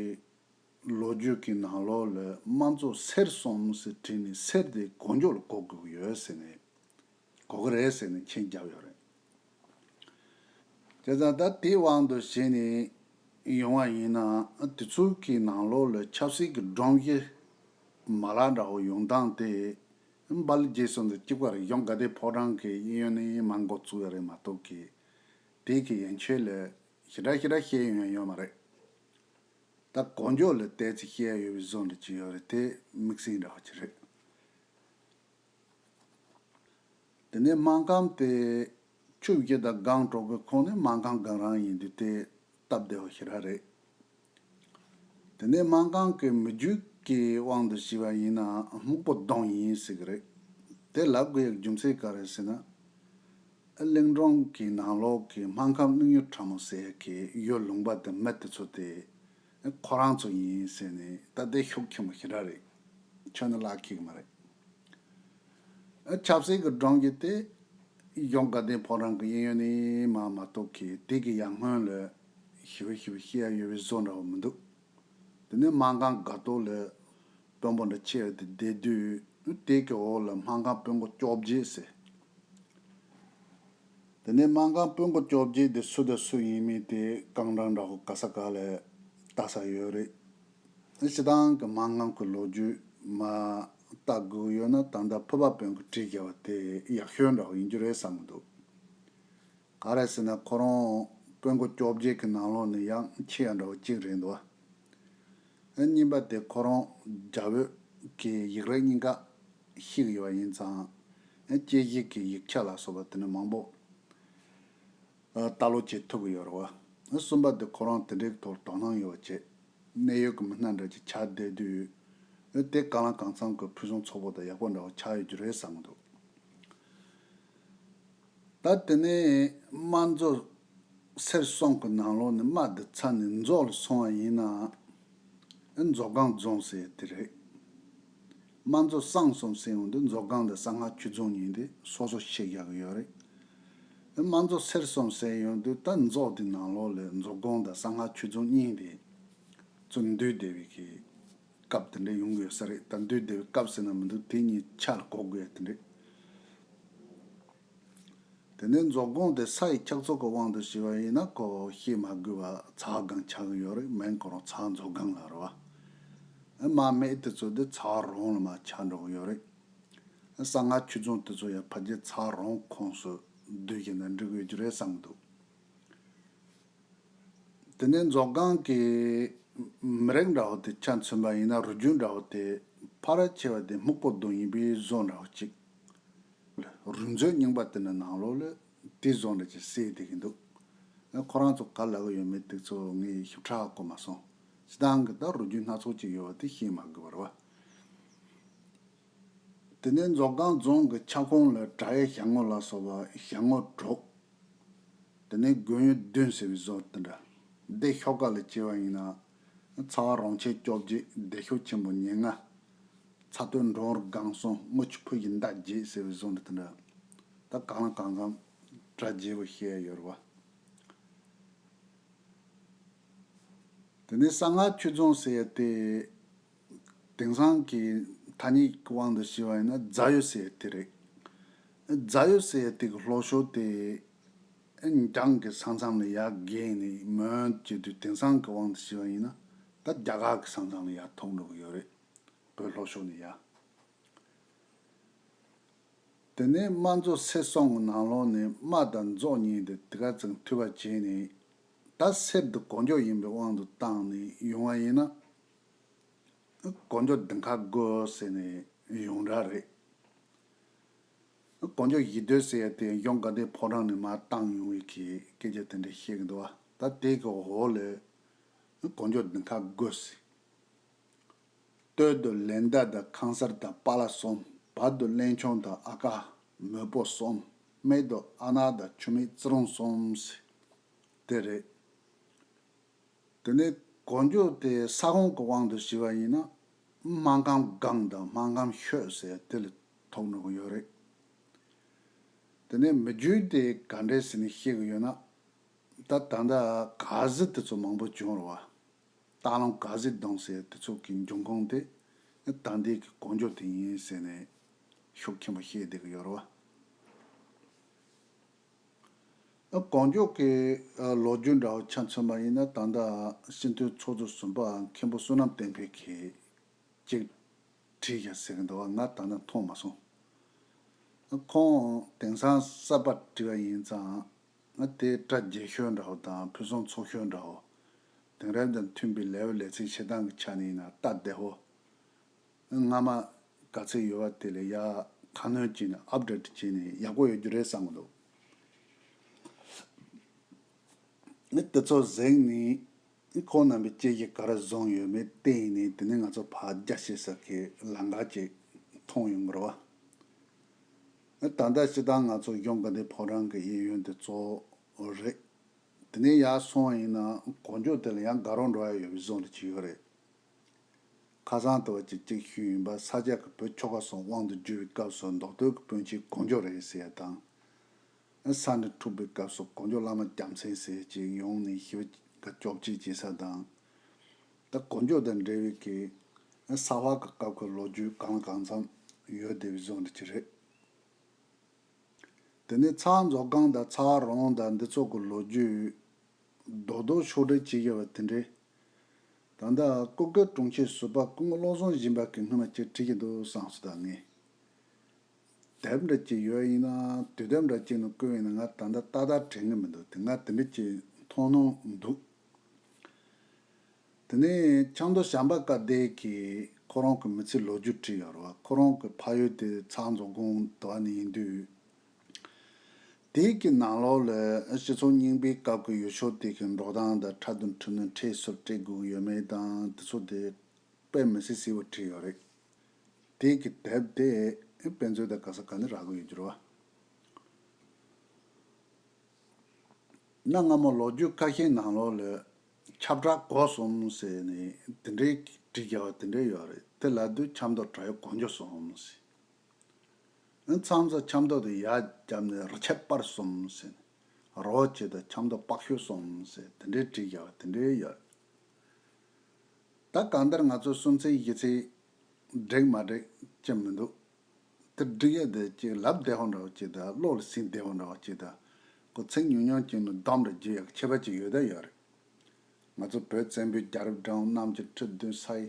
ལོ་རྒྱུས་ཀྱི་ནང་ལོགས་ལ་དམར་མཛོ་སེར་གསུམ་ཟེར་བྲིས་ནས། སེར་དེ་གོ་འཇོག་ལ་གོ་དགོས་ཀྱི་ཡོད་ཟེར་ནས། གོ་གི་རེད་ཟེར་ནས་མཆན་བརྒྱབ་ཡོད་རེད། བྱས་ཙང་ད་དེའི་དབང་དུ་བྱས་ནས་ཡོང་བ་ཡིན་ན། དེ་ཚོའི་གི་ནང་ལོགས་ལ་ཆབ་སྲིད་ཀྱི་སྒྲོམ་གཞི་མ་ལག་འདྲ་བོ་ཡོང་སྟངས་དེ། དཔལ་རྒྱལ་གསུམ་དུ་གཅིག་པ་རེད། གཞུང་དགའ་ལྡན་ཕོ་བྲང་གི་གཡས་གཡོན་ནས་མར་འགོ་བཙུགས་ཡ་རེད་མ་གཏོགས་གི། དེ་གི་ཡན་ཆོད་ལ་ཞེ་དྲག་ཞེ་དྲག་བཤད་ཡོང་ཡ་ཡོད་མ་རེད། ད་གོ་འཇོག་ལ་བལྟས་ཚེ་བཤད་ཡ་ཡོད་པའི་བཟོ་འདྲ་ཅིག་ཡོད་རེད། དེ་དམིགས་བསལ་འདྲ་བ་ཅིག་རེད། དེ་ནས་སྨར་ཁམས་དེ་ཆུ་བཞི་དང་སྒང་དྲུག་གི་ཁོངས་ནས་སྨར་ཁམས་སྒང་རང་ཡིན་དུས་དེ་སྟབས་བདེ་བ་ཞེ་དྲག་རེད། དེ་ནས་སྨར་ཁམས་ཀྱི་མི་རྒྱུད་ཀྱི་དབང་དུ་བྱས་པ་ཡིན་ན་སྨུག་པོ་ལྡོང་ཡིན་ཟེར་གྱི་རེད། དེ་ལབ་དགོས་ཡག་རྒྱུ་མཚན་ག་རེ་ཟེར་ན། གླིང་སྒྲུང་གི་ནང་ལོགས་ཀྱི་སྨར་ཁམས་གླིང་ཡུལ་ཁྲ་མོ་ཟེར་ཡག་གི་ཡུལ་ལུང་པ་དང་མི་དེ་ཚོ་དེ་ཁོ་རང་ཚོ་ཡིན་ཟེར་ནས། ད་དེ་ཤུགས་ཆེན་པོ་ཞེ་དྲག་རེད། ཁྱོན་ནས་བརླག་ཁེག་མ་རེད། ཆབ་སྲིད་ཀྱི་སྒྲོམ་གཞི་དེ་གཞུང་དགའ་ལྡན་ཕོ་བྲང་གི་གཡས་གཡོན་ནས་མར་མ་གཏོགས་གི། དེ་གི་ཡར་སྔོན་ལ་ ཞིབ་ཞིབ་བཤད་ཡ་ཡོད་པའི་བཟོ་འདྲ་བོ་མི་འདུག་དེ་ནས་སྨར་ཁམས་སྒར་ཏོག་ལ་དཔོན་པོ་འདྲ་ཆེ་བ་དེ་བསྡད་དུས་དེ་གི་འོག་ལ་སྨར་ཁམས་དཔོན་སྐུ་བཅོ་བརྒྱད་ཟེར། དེ་ནས་སྨར་ཁམས་དཔོན་སྐུ་བཅོ་བརྒྱད་དེ་སུ་དང་སུ་ཡིན་མིན་དེ་རྐང་གྲངས་འདྲ་བོ་ག་ས་ག་ལ་བལྟ་ས་ཡོད་རེད། སྤྱིར་བཏང་གི་སྨར་ཁམས་ཀྱི་ལོ་རྒྱུས་མ་བལྟ་དགོས་ཡོད་ན་ད་ལྟ་ཕུར་པ་དཔོན་སྐུ་བྲིས་བཞག་པ་དེ་ཡག་ཤོས་འདྲ་བོ་ཡིན་རྒྱུ་རེད་བསམ་གྱི་འདུག་ག་རེ་ཟེར་ན་ཁོ་རང་དཔོན་སྐུ་བཅོ་བརྒྱད་ཀྱི་ནང་ལོགས་ནས་ཡང་ཆེ་བ་འདྲ་བོ་གཅིག་རེད་འདུག་ཨ་གཉིས་པ་དེ་ཁོ་རང་རྒྱ་བོད་ཀྱི་ཡིག་རིགས་གཉིས་ཀ་ཤེས་ཀྱི་ཡོད་པ་ཡིན་ཙང་། ཨ་དཔྱད་ཞིབ་ཀྱི་ཡིག་ཆ་ལ་སོགས་པ་དེ་ནི་མང་པོ་ཨ་ལྟ་ཀློག་བྱེད་ཐུབ་ཀྱི་ཡོད་རེད་བ། ཨ་གསུམ་པ་དེ་ཁོ་རང་དེ་འདྲའི་ཐོག་དོ་སྣང་ཡོད་པ་བྱས། གནད་ཡོད་ཀྱི་མི་སྣ་འདྲ་ཅིག་ཆགས་བསྡད་དུས། ཨ་དེ་གང་ལ་གང་འཚམ་གྱི་ཕུན་སུམ་ཚོགས་པོ་དང་ཡག་པོ་འདྲ་བོ་ཆགས་ཡོད་རྒྱུ་རེད་བསམ་གྱི་འདུག་ད་དེ་ནས་དམར་མཛོ་སེར་གསུམ་གྱི་ནང་ལོགས་ནས་དམར་དེ་ཚར་ནས་མཛོ་ལ་སོང་བ་ཡིན་ན། མཛོ་སྒང་རྫོང་ཟེར་དེ་རེད། དམར་མཛོ་སྲང་གསུམ་ཟེར་ཡོང་དུས་མཛོ་སྒང་དང་གསང་སྔགས་ཆོས་རྫོང་གཉིས་དེ་སོ་སོ་ཤེས་རྒྱག་གི་ཡོད་རེད། དམར་མཛོ་སེར་གསུམ་ཟེར་ཡོང་དུས་ད་མཛོ་དེ་ནང་ལོགས་ལ་མཛོ་སྒང་དང་གསང་སྔགས་ཆོས་རྫོང་གཉིས་དེ་ཚུར་འདུས་བསྡད་པའི་གི་སྐབས་དེ་འདྲ་ཡོང་གི་ཡོད་ས་རེད། ད་འདུས་བསྡད་པའི་སྐབས་ཟེར་ན་མི་འདུག་དེ་གཉིས་ཆ་ལ་གོ་དགོས་ཡ་དེ་འདྲ། དེ་ནས་མཛོ་སྒང་དེ་ས་ཡི་ཁྱབ་ཚད་ཀྱི་དབང་དུ་བྱས་པ་ཡིན་ན་ཁོ་བཤད་མ་དགོས་པ་ཚ་བ་སྒང་ཆགས་ཀྱི་ཡོད་རེད། མིང་ཁོ་རང་ཚ་བ་མཛོ་སྒང་ལ་རེད་བ། དམར་མེ་དེ་ཚོ་དེ་ཚ་བ་རོང་ལ་མར་ཆགས་འགྲོ་གི་ཡོད་རེད། གསང་སྔགས་ཆོས་རྫོང་དེ་ཚོ་ཡང་ཕལ་ཆེར་ཚ་བ་རོང་ཁོངས་སུ་བསྡུས་ཀྱི་ན་འགྲིག་གི་ཡོད་རྒྱུ་རེད་བསམ་གྱི་འདུག་དེ་ནས་མཛོ་སྒང་གི་མི་རིགས་འདྲ་བོ་དེ་ཆ་མཚོན་པ་ཡིན་ན་རུས་རྒྱུད་འདྲ་བོ་དེ་ཕལ་ཆེ་བ་དེ་སྨུག་པོ་གདོང་ཡིན་པའི་བཟོ་འདྲ་བོ་གཅིག་རུས་མཛོད་རྙིང་པ་དེ་འདྲ་ནང་ལོགས་ལ་དེ་བཟོ་འདྲ་ཅིག་གསལ་བསྡད་ཀྱི་འདུག་ཁོ་རང་ཚོ་ག་ལབ་ཀྱི་ཡོད་མེད་དེ་ཚོ་ངས་ཞིབ་ཕྲ་གོ་མ་སོང་། སྤྱིར་བཏང་གི་ད་རུས་རྒྱུད་སྣ་ཚོགས་ཅིག་ཡོད་པ་དེ་ཤེས་མ་དགོས་པ་རེད་བ། དེ་ནས་མཛོ་སྒང་རྫོང་གི་ཁྱབ་ཁོངས་ལ་བྲག་གཡབ་ཞལ་ངོ་ལ་སོགས་པ་ཞལ་ངོ་དྲུག་དེ་ནས་དགོན་ཡུལ་བདུན་ཟེར་བའི་བཟོ་དེ་འདྲ། སྡེ་ཤོག་ཁག་ལ་བྱས་པ་ཡིན་ན། ཚ་བ་རོང་ཆེན་བཅོ་བརྒྱད། སྡེ་ཤོག་ཆེན་པོ་ཉེར་ལྔ། ཚ་སྟོད་འབྲོང་སྒང་གསུམ། རྔུལ་ཆུ་ཕུ་ཡི་མདའ་བརྒྱད་ཟེར་བའི་བཟོ་འདྲ་དེ་འདྲ། ད་གང་ལ་གང་འཚམ་གྲ་རྒྱས་པོ་བཤད་ཡ་ཡོད་རེད་བ། དེ་ནས་གསང་སྔགས་ཆོས་རྫོང་ཟེར་ཡ་དེ། དེང་སང་གི་ཐ་སྙད་ཀྱི་དབང་དུ་བྱས་པ་ཡིན་ན་རྫ་གཡུ་ཟེར་ཡ་དེ་རེད། རྫ་གཡུ་ཟེར་ཡ་དེ་གི་ལྷོ་ཕྱོགས་དེ། འཇང་གི་ས་མཚམས་ལ་ཡར་བརྒལ་ནས་མོན་བྱེད་དུས་དེང་སང་གི་དབང་དུ་བྱས་པ་ཡིན་ན་ད་རྒྱ་གར་གི་ས་མཚམས་ལ་ཡར་ཐུག་འགྲོ་གི་ཡོད་རེད། བོད་ལྷོ་ཕྱོགས་ནས་ཡར། དེ་ནས་དམར་མཛོ་སེར་གསུམ་གྱི་ནང་ལོགས་ནས་དམར་དང་མཛོ་གཉིས་དེ་དེ་ག་ཚང་མཐུད་པ་བྱས་ནས། ད་སེར་དེ་གོ་འཇོ་ཡིན་པའི་དབང་དུ་བཏང་ནས་ཡོང་བ་ཡིན་ན། གོ་འཇོ་དུང་དཀར་དགོས་ཟེར་ནས་ཡོངས་གྲགས་རེད། གོ་འཇོ་བཞི་མདོ་ཟེར་ཡ་དེ་གཞུང་དགའ་ལྡན་ཕོ་བྲང་ནས་མར་བཏང་ཡོང་བའི་གི་སྐད་ཆ་དེ་འདྲ་བཤད་ཀྱི་འདུག་བ། ད་དེ་གི་འོག་ལ་གོ་འཇོ་དུང་དཀར་དགོས་ཟེར། སྟོད་དུ་ལེན་ཟླ་དང་ཁང་གསར་དང་པ་ལ་གསུམ། བར་དུ་གླེང་ཆུང་དང་ཨ་ཀ་མོད་པོ་གསུམ། སྨད་དུ་ཨ་ནག་དང་ཆུ་སྨད་རྩི་རུང་གསུམ་ཟེར། དེ་རེད། དེ་ནས་གོ་འཇོ་དེ་ས་ཁོངས་ཀྱི་དབང་དུ་བྱས་པ་ཡིན་ན། སྨར་ཁམས་སྒང་དང་སྨར་ཁམས་ཤོད་ཟེར་དེ་ལ་ཐུག་འགྲོ་གི་ཡོད་རེད། དེ་ནས་མི་རྒྱུད་དེ་ག་འདྲས་ཟེར་ནས་བཤད་གི་ཡོད་ན། ད་ད་ལྟ་ག་ཟི་དེ་ཚོ་མང་པོ་བྱུང་རེད་བ། སྟག་ལུང་ག་ཟི་གདོང་ཟེར་དེ་ཚོ་གི་འབྱུང་ཁུངས་དེ་ད་ལྟའི་གི་གོ་འཇོ་དེ་ཡིན་ཟེར་ནས་ཤུགས་ཆེན་པོ་བཤད་བསྡད་གི་ཡོད་རེད་བ། གོ་འཇོ་གི་ལོ་རྒྱུས་འདྲ་བོ་ཆ་མཚོན་པ་ཡིན་ན་ད་ལྟ་སྤྱི་འཐུས་ཚོགས་གཙོ་ཟུར་པ་མཁན་པོ་བསོད་ནམས་བསྟན་འཕེལ་གྱིས་ཅིག་བྲིས་ཤག་ཟེར་གི་འདུག་བ། ང་ད་ལྟ་མཐོང་མ་སོང་། ཁོང་དེང་སང་གསར་པ་བྲིས་པ་ཡིན་ཙང་ང་དེ་གྲ་རྒྱས་ཤོས་འདྲ་བོ་དང་ཕུན་སུམ་ཚོགས་ཤོས་འདྲ་བོ། དེང་རབས་དང་མཐུན་པའི་ལས་འོས་ལས་ཚིག་བྱེད་སྟངས་ཀྱི་ཆ་ནས་ཡིན་ན་སྟབས་བདེ་བོ། སྔ་མ་ག་ཚོད་ཡོད་པ་དེ་ལས་ཡར་ཁ་སྣོན་བྱས་ནས་ཨབ་ཌེ་ཊི་བྱས་ནས་ཡག་པོ་ཡོད་རྒྱུ་རེད་བསམ་གི་འདུག་དེ་ཚོ་གཟིགས་ནས་ཁོང་རྣམ་པས་དཔྱད་གཞི་ག་རེ་བཟུང་ཡོད་མེད་བལྟས་ནས་དེ་ནས་ང་ཚོ་ཕར་རྒྱ་ཆེ་ས་གི་ལམ་ཁ་ཅིག་མཐོང་ཡོང་གི་རེད་བ། ད་ལྟ་སྤྱིར་བཏང་ང་ཚོ་གཞུང་དགའ་ལྡན་ཕོ་བྲང་གི་གཡས་གཡོན་དེ་གཙོ་བོ་རེད། དེ་ནས་ཡར་སོང་བ་ཡིན་ན་གོ་འཇོ་དེ་ལ་ཡང་དགའ་རབ་འགྲོ་ཡ་ཡོད་པའི་བཟོ་འདྲ་ཅིག་ཡོད་རེད། ཁ་སང་དུ་བ་ཅིག་ཅིག་ཞུས་ཡིན་པ། ས་སྐྱ་གི་བོད་ཆོལ་ཁ་གསུམ་དབང་དུ་བསྒྱུར་བའི་སྐབས་སུ་མདོ་སྟོད་ཀྱི་དཔོན་ཆེན་གོ་འཇོ་རེད་ཟེར་ཡ་དང་། ས་འདི་འཁྲུགས་པའི་སྐབས་སུ་གོ་འཇོ་བླ་མ་རྒྱལ་མཚན་ཟེར་ཅིག་ཡོང་ནས་ཞི་བ་ སྐྱོབ་བྱེད་བྱེད་ས་དང་། ད་གོ་འཇོ་དང་འབྲེལ་བའི་གི་ས་ཧ་གི་སྐབས་ཀྱི་ལོ་རྒྱུས་གང་ལ་གང་འཚམ་ཡོད་བསྡད་པའི་བཟོ་འདྲ་ཅིག་རེད། དེ་ནས་ཚ་བ་མཛོད་ཁང་དང་ཚ་བ་རོང་དང་འདི་ཚོ་གི་ལོ་རྒྱུས་རྡོག་རྡོག་ཕྱོགས་སྒྲིག་བྱེད་དགོས་པ་དེ་འདྲས། ད་ལྟ་སྐུ་སྒེར་དྲུང་ཆེ་ཟུར་པ་སྐུ་ངོ་བློ་བཟང་སྦྱིན་པ་གིས་སྔོན་མ་ཅིག་བྲིས་ཀྱི་འདུག་བསམ་སོང་ད་ངས། དེབ་འདྲ་ཅིག་ཡོད་ཡིན་ན་དུས་དེབ་འདྲ་ཅིག་ནང་བཀོད་ཡིན་ན་ང་ད་ལྟ་ཏག་ཏག་དྲན་གི་མི་འདུག་དེ་ང་དེ་འདྲ་ཅིག་མཐོང་སྣང་འདུག་དེ་ནས་ཆབ་མདོ་བྱམས་པ་སྐལ་ལྡན་གྱིས་ཁོ་རང་གི་མི་ཚེའི་ལོ་རྒྱུས་བྲིས་ཡོད་རེད་བ། ཁོ་རང་གི་ཕ་ཡུལ་དེ་ཚ་བ་མཛོད་ཁང་དེ་བ་ནས་ཡིན་དུས། དེའི་གི་ནང་ལོགས་ལ་སྤྱི་ཚོགས་རྙིང་པའི་སྐབས་ཀྱི་ཡུལ་ཕྱོགས་དེ་གི་འགྲོ་སྟངས་དང་ཁྲལ་དང་ཁྲིམས་ནང་ཁྲལ་སུ་སྤྲད་དགོས་ཀྱི་ཡོད་མེད་དང་དེ་ཚོ་དེ་དཔེ་མི་སྲིད་གསལ་པོ་བྲིས་ཡོད་རེད། དེ་གི་དེབ་དེ་དཔེ་མཛོད་དང་ག་ས་ག་ནས་རག་གི་ཡོད་རྒྱུ་རེད་བ། གནའ་སྔ་མོ་ལོ་རྒྱུས་ཁ་ཤས་ནང་ལོགས་ལ་ཆབ་བྲག་གོ་སོང་ཟེར་ནས་དེ་འདྲའི་བྲིས་རྒྱག་པ་དེ་འདྲ་ཡོད་རེད། དེ་ལབ་དུས་ཆབ་མདོ་བྲག་གཡབ་གོ་འགྱོ་སོང་ཟེར། མཚམས་མཚམས་ཆབ་མདོ་དེ་ཡར་བརྒྱབ་ནས་རི་ཆད་སྤར་སོང་ཟེར་ནས་རོགས་བྱས་དང་ཆབ་མདོ་པག་ཤུ་སོང་ཟེར་དེ་འདྲའི་བྲིས་རྒྱག་པ་དེ་འདྲའི་ཡོད་རེད། ད་གང་ལྟར་ང་ཚོ་སུམ་ཚན་བཞི་ཚན་འགྲིག་མ་འགྲིག་ཅི་མི་འདུག་དེ་འགྲིག་ཡ་དེ་ཅིག་ལབ་བདེ་བོ་འདྲ་བོ་ཅིག་དང་བློ་ལ་ཟིན་བདེ་བོ་འདྲ་བོ་ཅིག་དང་། ཁོ་ཚིག་ཉུང་ཉུང་ཅིག་ནས་སྡོམ་རེ་བརྒྱབ་ཡག་ཁྱད་པར་ཅིག་ཡོད་ད་ཡོད་རེད། ང་ཚོ་བོད་བཙན་པོའི་རྒྱལ་རབས་འབྲི་འོང་གནམ་གྱི་ཁྲི་བདུན་ས་ཡི་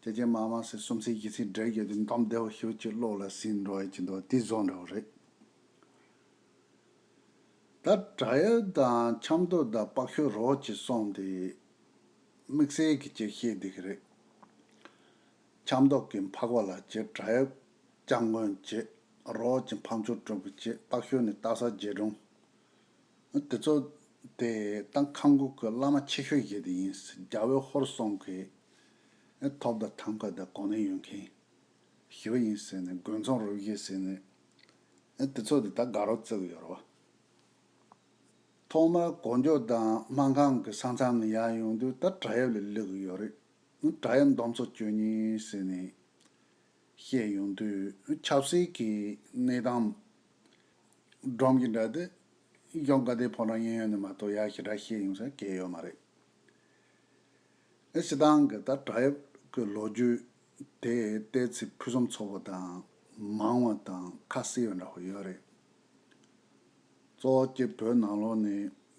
ཀྱེ་ཀྱེ་མ་མ་ཟེར་སུམ་ཚན་བཞི་ཚན་འགྲིག་ཡ་དེ་སྡོམ་བདེ་བོ་ཞེ་པོ་ཅིག་བློ་ལ་ཟིན་འགྲོ་ཡ་ཅིག་འདུག་དེ་བཟོ་འདྲ་བོ་རེད། ད་བྲག་གཡབ་དང་ཆབ་མདོ་དང་པག་ཤུ་རོགས་ཀྱིས་སོང་སྟེ་དམིགས་བསལ་གྱི་ཅིག་བཤད་བསྡད་ཀྱི་རེད། ཆབ་མདོ་གི་འཕགས་པ་ལགས་ཀྱིས་བྲག་གཡབ་སྐྱབས་མགོན་བྱས། རོགས་ཀྱིས་ཕམ་ཆོས་གྲུབ་ཀྱིས་བྱས། པག་ཤུ་ནས་སྟག་གཟར་རྗེ་དྲུང་། དེ་ཚོ་དེ་ད་ཁམས་ཁུལ་གྱི་བླ་མ་ཆེ་ཤོས་ཞིག་དེ་ཡིན། རྒྱལ་པོའི་ཧོར་སོང་གི་ཐོབ་དང་ཐང་ཀ་དང་གོ་གནས་ཡོད་མཁན། ཞི་བ་ཡིན་ཟེར་ནས་དགོན་ཚང་རུ་བཞི་ཟེར་ནས། ཨེ་དེ་ཚོ་དེ་ད་དགའ་རོགས་བརྩི་གི་ཡོད་རེད་བ། ཐོག་མར་གོ་འཇོ་དང་སྨར་ཁམས་ཀྱི་ས་མཚམས་ནས་ཡར་ཡོང་དུས་ད་བྲག་གཡབ་ལ་སླེབས་ཀྱི་ཡོད་རེད། བྲག་གཡབ་འདོམ་ཚོ་བཅུ་གཉིས་ཟེར་ནས་བཤད་ཡོང་དུས་ཆབ་སྲིད་ཀྱི་གནས་སྟངས་སྒྲོམ་གྱི་འདྲ་དེ་གཞུང་དགའ་ལྡན་ཕོ་བྲང་གཡས་གཡོན་ནས་མ་གཏོགས་ཡར་ཞེ་དྲག་བཤད་ཡོང་ས་གང་ཡོད་མ་རེད། ཨེ་སྤྱིར་བཏང་གི་ད་བྲག་གཡབ་ཀྱི་ལོ་རྒྱུས་དེ་བལྟས་ཚེ་ཕུན་སུམ་ཚོགས་པ་དང་མང་བ་དང་ཁ་གསལ་བ་འདྲ་བོ་ཡོད་རེད། གཙོ་བོ་གཅིག་བོད་ནང་ལོགས་ནས་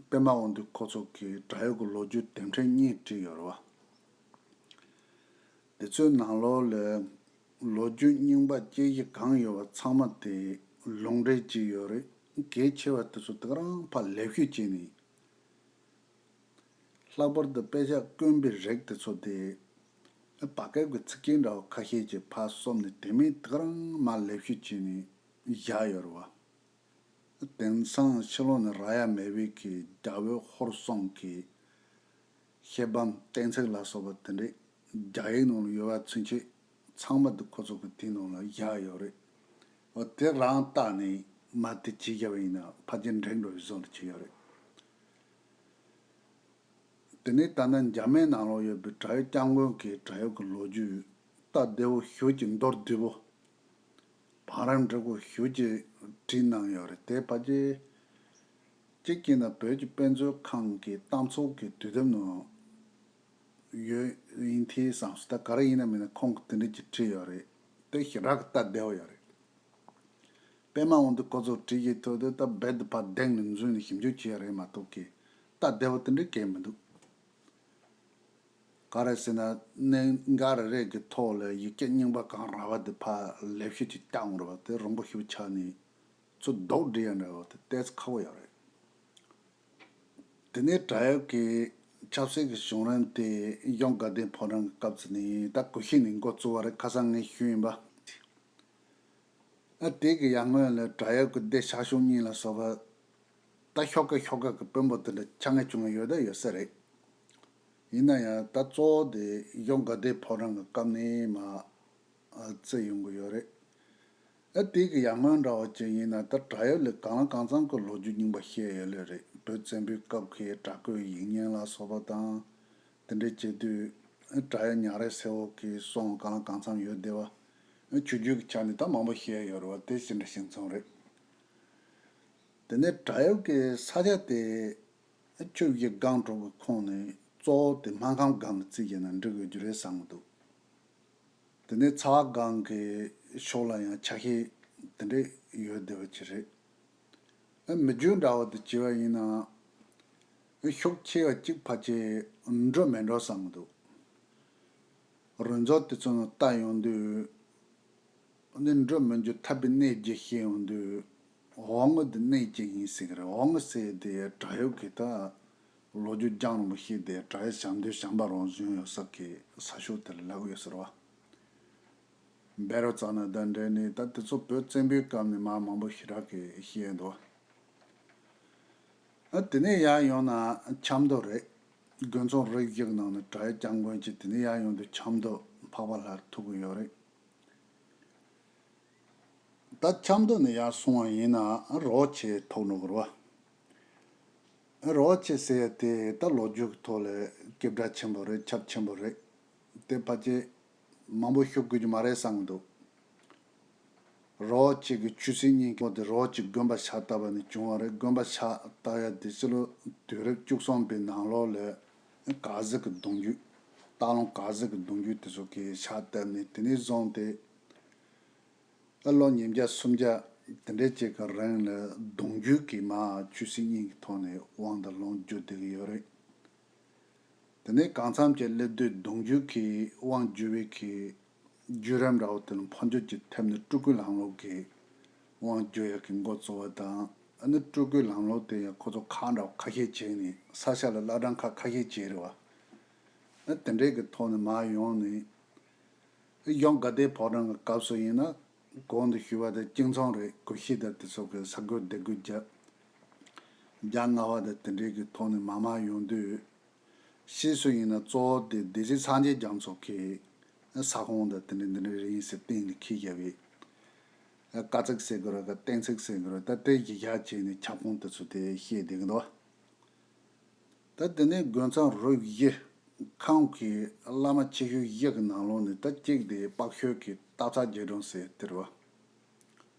པདྨ་དབང་འདུས་ཁོ་ཚོ་གིས་བྲག་གཡབ་ཀྱི་ལོ་རྒྱུས་དེབ་ཕྲེང་གཉིས་བྲིས་ཡོད་རེད་བ། དེ་ཚོའི་ནང་ལོགས་ལ་ལོ་རྒྱུས་རྙིང་པ་དཔྱད་གཞི་གང་ཡོད་པ་ཚང་མ་དེ་ལུང་འདྲེན་བྱས་ཡོད་རེད། གལ་ཆེ་བ་དེ་ཚོ་དེ་ག་རང་ཕར་ལེབ་བཤུས་བྱས་ནས། ལྷག་པར་དུ་དཔེ་ཆ་དཀོན་པའི་རིགས་དེ་ཚོ་དེ། བར་སྐབས་ཀྱི་ཚིག་རྒྱན་འདྲ་བ་ཁ་ཤས་ཀྱིས་ཕར་བསུབས་ནས་དེ་མིན་དེ་ག་རང་མར་ལེབ་བཤུས་བྱས་ནས་བཞག་ཡོད་རེད་བ། དེང་སང་ཕྱི་ལོགས་ནས་རག་ཡ་མེད་པའི་གི་རྒྱལ་པོའི་ཧོར་སོང་གི་བཤད་བམ་གཏན་ཚིགས་ལ་སོགས་པ་དེ་འདྲས་རྒྱ་ཡིག་ནང་ལ་ཡོད་པ་ཚུན་ཆད་ཚང་མ་དེ་ཁོ་ཚོ་གི་དེ་ནང་ལ་བཞག་ཡོད་རེད། འོ་དེ་རང་བལྟས་ནས་མར་དེ་བྲིས་བཞག་པ་ཡིན་ན་ཕལ་ཆེར་འགྲིག་འགྲོ་བའི་བཟོ་འདྲ་ཅིག་ཡོད་རེད། དེ་ནས་ད་ལྟ་འཇར་མན་ནང་ལོགས་ཡོད་པའི་བྲག་གཡབ་སྐྱབས་མགོན་གྱི་བྲག་གཡབ་ཀྱི་ལོ་རྒྱུས་སྟབས་བདེ་བོ་ཞེ་པོ་ཅིག་མདོར་བསྡུས་པོ། བང་རིམ་འདྲ་པོ་ཞེ་པོ་ཅིག་བྲིས་གནང་ཡོད་རེད། དེ་ཕལ་ཆེར་གཅིག་བྱས་ན་བོད་ཀྱི་དཔེ་མཛོད་ཁང་གི་གཏམ་ཚོགས་ཀྱི་དུས་དེབ་ནང་ཡོད་ཡིན་ཐལ་བསམ་སོང་། ད་ག་རེ་ཡིན་ན་མིན་ན་ཁོང་གིས་དེ་འདྲ་ཅིག་བྲིས་ཡོད་རེད། དེ་ཞེ་དྲག་གི་སྟབས་བདེ་བོ་ཡོད་རེད། པདྨ་དབང་འདུས་ཁོ་ཚོ་བྲིས་ཀྱི་ཐོག་དེ་ད་རྦད་དེ་ཕར་གདེང་ནས་འཛུལ་ནས་ཞིབ་འཇུག་བྱས་ཡ་རེད་མ་གཏོགས་ཀྱི་སྟབས་བདེ་བོ་དེ་འདྲ་གང་ཡང་མི་འདུག་ག་རེ་ཟེར་ན་གནད་འགག་རེ་རེ་གི་ཐོག་ལ་ཡིག་ཆ་རྙིང་པ་གང་རག་པ་དེ་ཕར་ལེབ་བཤུས་ཅིག་བཏང་འགྲོ་བ་དེ་རིང་པོ་ཞེ་པོ་ཆགས་ནས་ཚུར་ལྡོག་འགྲོ་ཡ་འདྲ་བོ་དེ་ཏོག་ཙམ་ཁག་པོ་ཡོད་རེད། དེ་ནས་བྲག་གཡབ་ཀྱི་ཆབ་སྲིད་ཀྱི་བྱུང་རིམ་དེ་གཞུང་དགའ་ལྡན་ཕོ་བྲང་གི་སྐབས་སུ་ནས་ད་གོ་ཤེས་ནས་འགོ་བཙུགས་པ་རེད། ཁ་སང་ངས་ཞུས་ཡིན་པ། ཨ་དེ་གི་ཡར་སྔོན་ལ་བྲག་གཡབ་ཀྱི་སྡེ་ཤར་ཕྱོགས་གཉིས་ལ་སོགས་པ། ད་ཤོག་ཁ་ཤོག་ཁ་གི་དཔོན་པོ་དེ་འདྲ་ཆགས་ངེས་བྱུང་ངེས་ཡོད་ད་ཡོད་ས་རེད། ཡིན་ན་ཡང་ད་གཙོ་བོ་དེ་གཞུང་དགའ་ལྡན་ཕོ་བྲང་གི་སྐབས་ནས་མར་ཨ་བརྩི་ཡོང་གི་ཡོད་རེད། ཨ་དེ་གི་ཡར་སྔོན་འདྲ་བོ་ཅིག་ཡིན་ན་ད་བྲག་གཡབ་ལ་གང་ལ་གང་འཚམ་གྱི་ལོ་རྒྱུས་རྙིང་པ་བཤད་ཡོད་ལེ་རེད། བོད་བཙན་པོའི་སྐབས་ཀྱི་བྲག་བརྐོས་ཡིག་རྙིང་ལ་སོགས་པ་དང་། དེ་འདྲའི་བྱེད་དུས་བྲག་གཡབ་ཉང་རལ་སེར་པོ་གི་སྲུང་གང་ལ་གང་འཚམ་ཡོད་བསྡད་པ། ཆོས་བརྒྱུད་ཀྱི་ཆ་ནས་ད་མང་པོ་བཤད་ཡོད་རེད་བ། དེ་ཅི་འདྲ་ཞིག་མཚུངས་རེད། དེ་ནས་བྲག་གཡབ་ཀྱི་ས་ཆ་དེ་ ཆུ་བཞི་སྒང་དྲུག་གི་ཁོངས་ནས་གཙོ་བོ་དེ་སྨར་ཁམས་སྒང་ལ་བརྩིས་བྱས་ན་འགྲིག་གི་རྒྱུ་རེད་བསམ་གྱི་འདུག་དེ་ནས་ཚ་བ་སྒང་གི་ཕྱོགས་ལ་ཡང་ཆ་ཤས་དེ་འདྲས་ཡོད་བསྡད་པ་ཅིག་རེད། མི་རྒྱུད་འདྲ་བོ་དེ་བྱས་པ་ཡིན་ན། ཤུགས་ཆེ་བ་གཅིག་ཕལ་ཆེར་འགྲོ་མི་འགྲོ་བསམ་གྱི་འདུག་རུས་མཛོད་དེ་ཚོ་ནང་ལྟ་ཡོང་དུས། ནི་འགྲོ་མི་འགྲོ་ཐར་པའི་གནས་བརྒྱད་ཤེས་ཡོང་དུས། འོག་ངོས་དེ་གནས་གཅིག་ཡིན་ཟེར་གི་རེད། འོག་ངོས་ཟེར་དེ་བྲག་གཡོག་གི་ད་ལོ་རྒྱུས་རྒྱང་རིང་པོ་ཞིག་དེ་བྲག་གཡོག་ཞབས་འདེགས་བྱམས་པ་རང་བྱོན་ཡོད་ས་གི་ས་ཕྱོགས་དེ་ལ་ལབ་ཀྱི་ཡོད་ཟེར་བ། བཻ་རོ་ཙ་ན་དང་འབྲེལ་ནས་ད་དེ་ཚོ་བོད་བཙན་པོའི་སྐབས་ནས་མ་མང་པོ་ཞེ་དྲག་གི་ཤེས་ཡོད་འདུག་ཨ་དེ་ནས་ཡར་ཡོང་ན་ཆབ་མདོ་རེད། དགོན་ཚང་རིགས་བཞི་གི་ནང་ནས་བྲག་གཡོག་སྐྱབས་མགོན་གྱི་དེ་ནས་ཡར་ཡོང་དུས་ཆབ་མདོ་འཕགས་པ་ལྷ་ཐུག་གི་ཡོད་རེད། ད་ཆབ་མདོ་ནས་ཡར་སོང་བ་ཡིན་ན་རི་བོ་ཆེ་ཐུག་འགྲོ་གི་རེད་བ། རི་བོ་ཆེ་ཟེར་ཡ་དེ་ད་ལོ་རྒྱུས་ཀྱི་ཐོག་ལ་སྐད་གྲགས་ཆེན་པོ་རེད། ཁྱབ་ཆེན་པོ་རེད། དེ་ཕལ་ཆེར་མང་པོ་ཞུ་དགོས་ཀྱི་མ་རེད་བསམ་གྱི་འདུག་རི་བོ་ཆེ་གི་ཆོས་སྲིད་གཉིས་ཀྱི་དེ་རི་བོ་ཆེ་དགོན་པ་ཕྱག་བཏབ་པ་ནས་བྱུང་བ་རེད། དགོན་པ་ཕྱག་བཏབ་ཡ་དེ་ཕྱི་ལོ་དུས་རབས་བཅུ་གསུམ་པའི་ནང་ལོགས་ལ་ག་ཟི་གི་གདུང་རྒྱུད། སྟག་ལུང་ག་ཟི་གི་གདུང་རྒྱུད་དེ་ཚོ་གིས་ཕྱག་བཏབ་ནས་དེ་ནས་བཟུང་སྟེ། ཨ་ལོ་ཉིས་བརྒྱ་སུམ་བརྒྱ་དེ་འདྲའི་ཅིག་གི་རིང་ལ་གདུང་རྒྱུད་ཀྱིས་མར་ཆོས་སྲིད་གཉིས་ཀྱི་ཐོག་ནས་དབང་དང་ལུང་བསྒྱུར་བསྡད་ཀྱི་ཡོད་རེད། དེ་ནས་གང་འཚམ་གྱི་སླེབས་དུས་གདུང་རྒྱུད་ཀྱིས་དབང་བསྒྱུར་བའི་གི་བརྒྱུད་རིམ་འདྲ་བོ་དེ་ལ་འཕོ་འགྱུར་གྱི་ཐེབས་ནས་སྤྲུལ་སྐུའི་ལམ་ལུགས་ཀྱིས་དབང་བསྒྱུར་ཡག་གི་འགོ་བཙུགས་པ་དང་། ཨ་ནི་སྤྲུལ་སྐུའི་ལམ་ལུགས་དེ་ཡང་ཁོ་ཚོ་ཁག་འདྲ་བོ་ཁ་ཤས་བྱས་ནས་ས་ཆ་ལ་བླ་བྲང་ཁག་ཁ་ཤས་བྱས་རེད་བ། ཨ་དེ་འདྲའི་གི་ཐོག་ནས་མར་ཡོང་ནས། གཞུང་དགའ་ལྡན་ཕོ་བྲང་གི་སྐབས་སུ་ཡིན་ན། གོང་དུ་ཞུས་པ་དང་གཅིག་མཚུངས་རེད། གུ་ཤྲི་དང་དེ་ཚོ་གི་ས་རྒོད་སྡེ་དགུ་བརྒྱ། བརྒྱ་ལྔ་པ་དང་དེ་འདྲའི་གི་ཐོག་ནས་མར་མར་ཡོང་དུས། ཕྱིས་སུ་ཡིན་ན་གཙོ་བོ་དེ་སྡེ་སྲིད་སངས་རྒྱས་རྒྱ་མཚོ་གིས་ས་ཁོངས་དང་དེ་འདྲ་འདི་འདྲ་རེད་ཡིན་ཟེར་གཏན་ནས་འཁེལ་བཞག་པའི། བཀའ་ཚིགས་ཟེར་དགོས་རེད་ག་གཏན་ཚིགས་ཟེར་དགོས་རེད། ད་དེ་གཞི་བཞག་བྱས་ནས་ཁྱབ་ཁོངས་དེ་ཚོ་དེ་བཤད་བསྡད་ཀྱི་འདུག་ད་དེ་ནས་དགོན་ཚང་རུ་བཞི་ཁམས་ཀྱི་བླ་མ་ཆེ་ཤོས་བཞི་གི་ནང་ལོགས་ནས་ད་གཅིག་དེ་དཔག་ཤོད་ཀྱི་སྟག་ཚང་རྗེ་དྲུང་ཟེར་དེ་རེད་བ།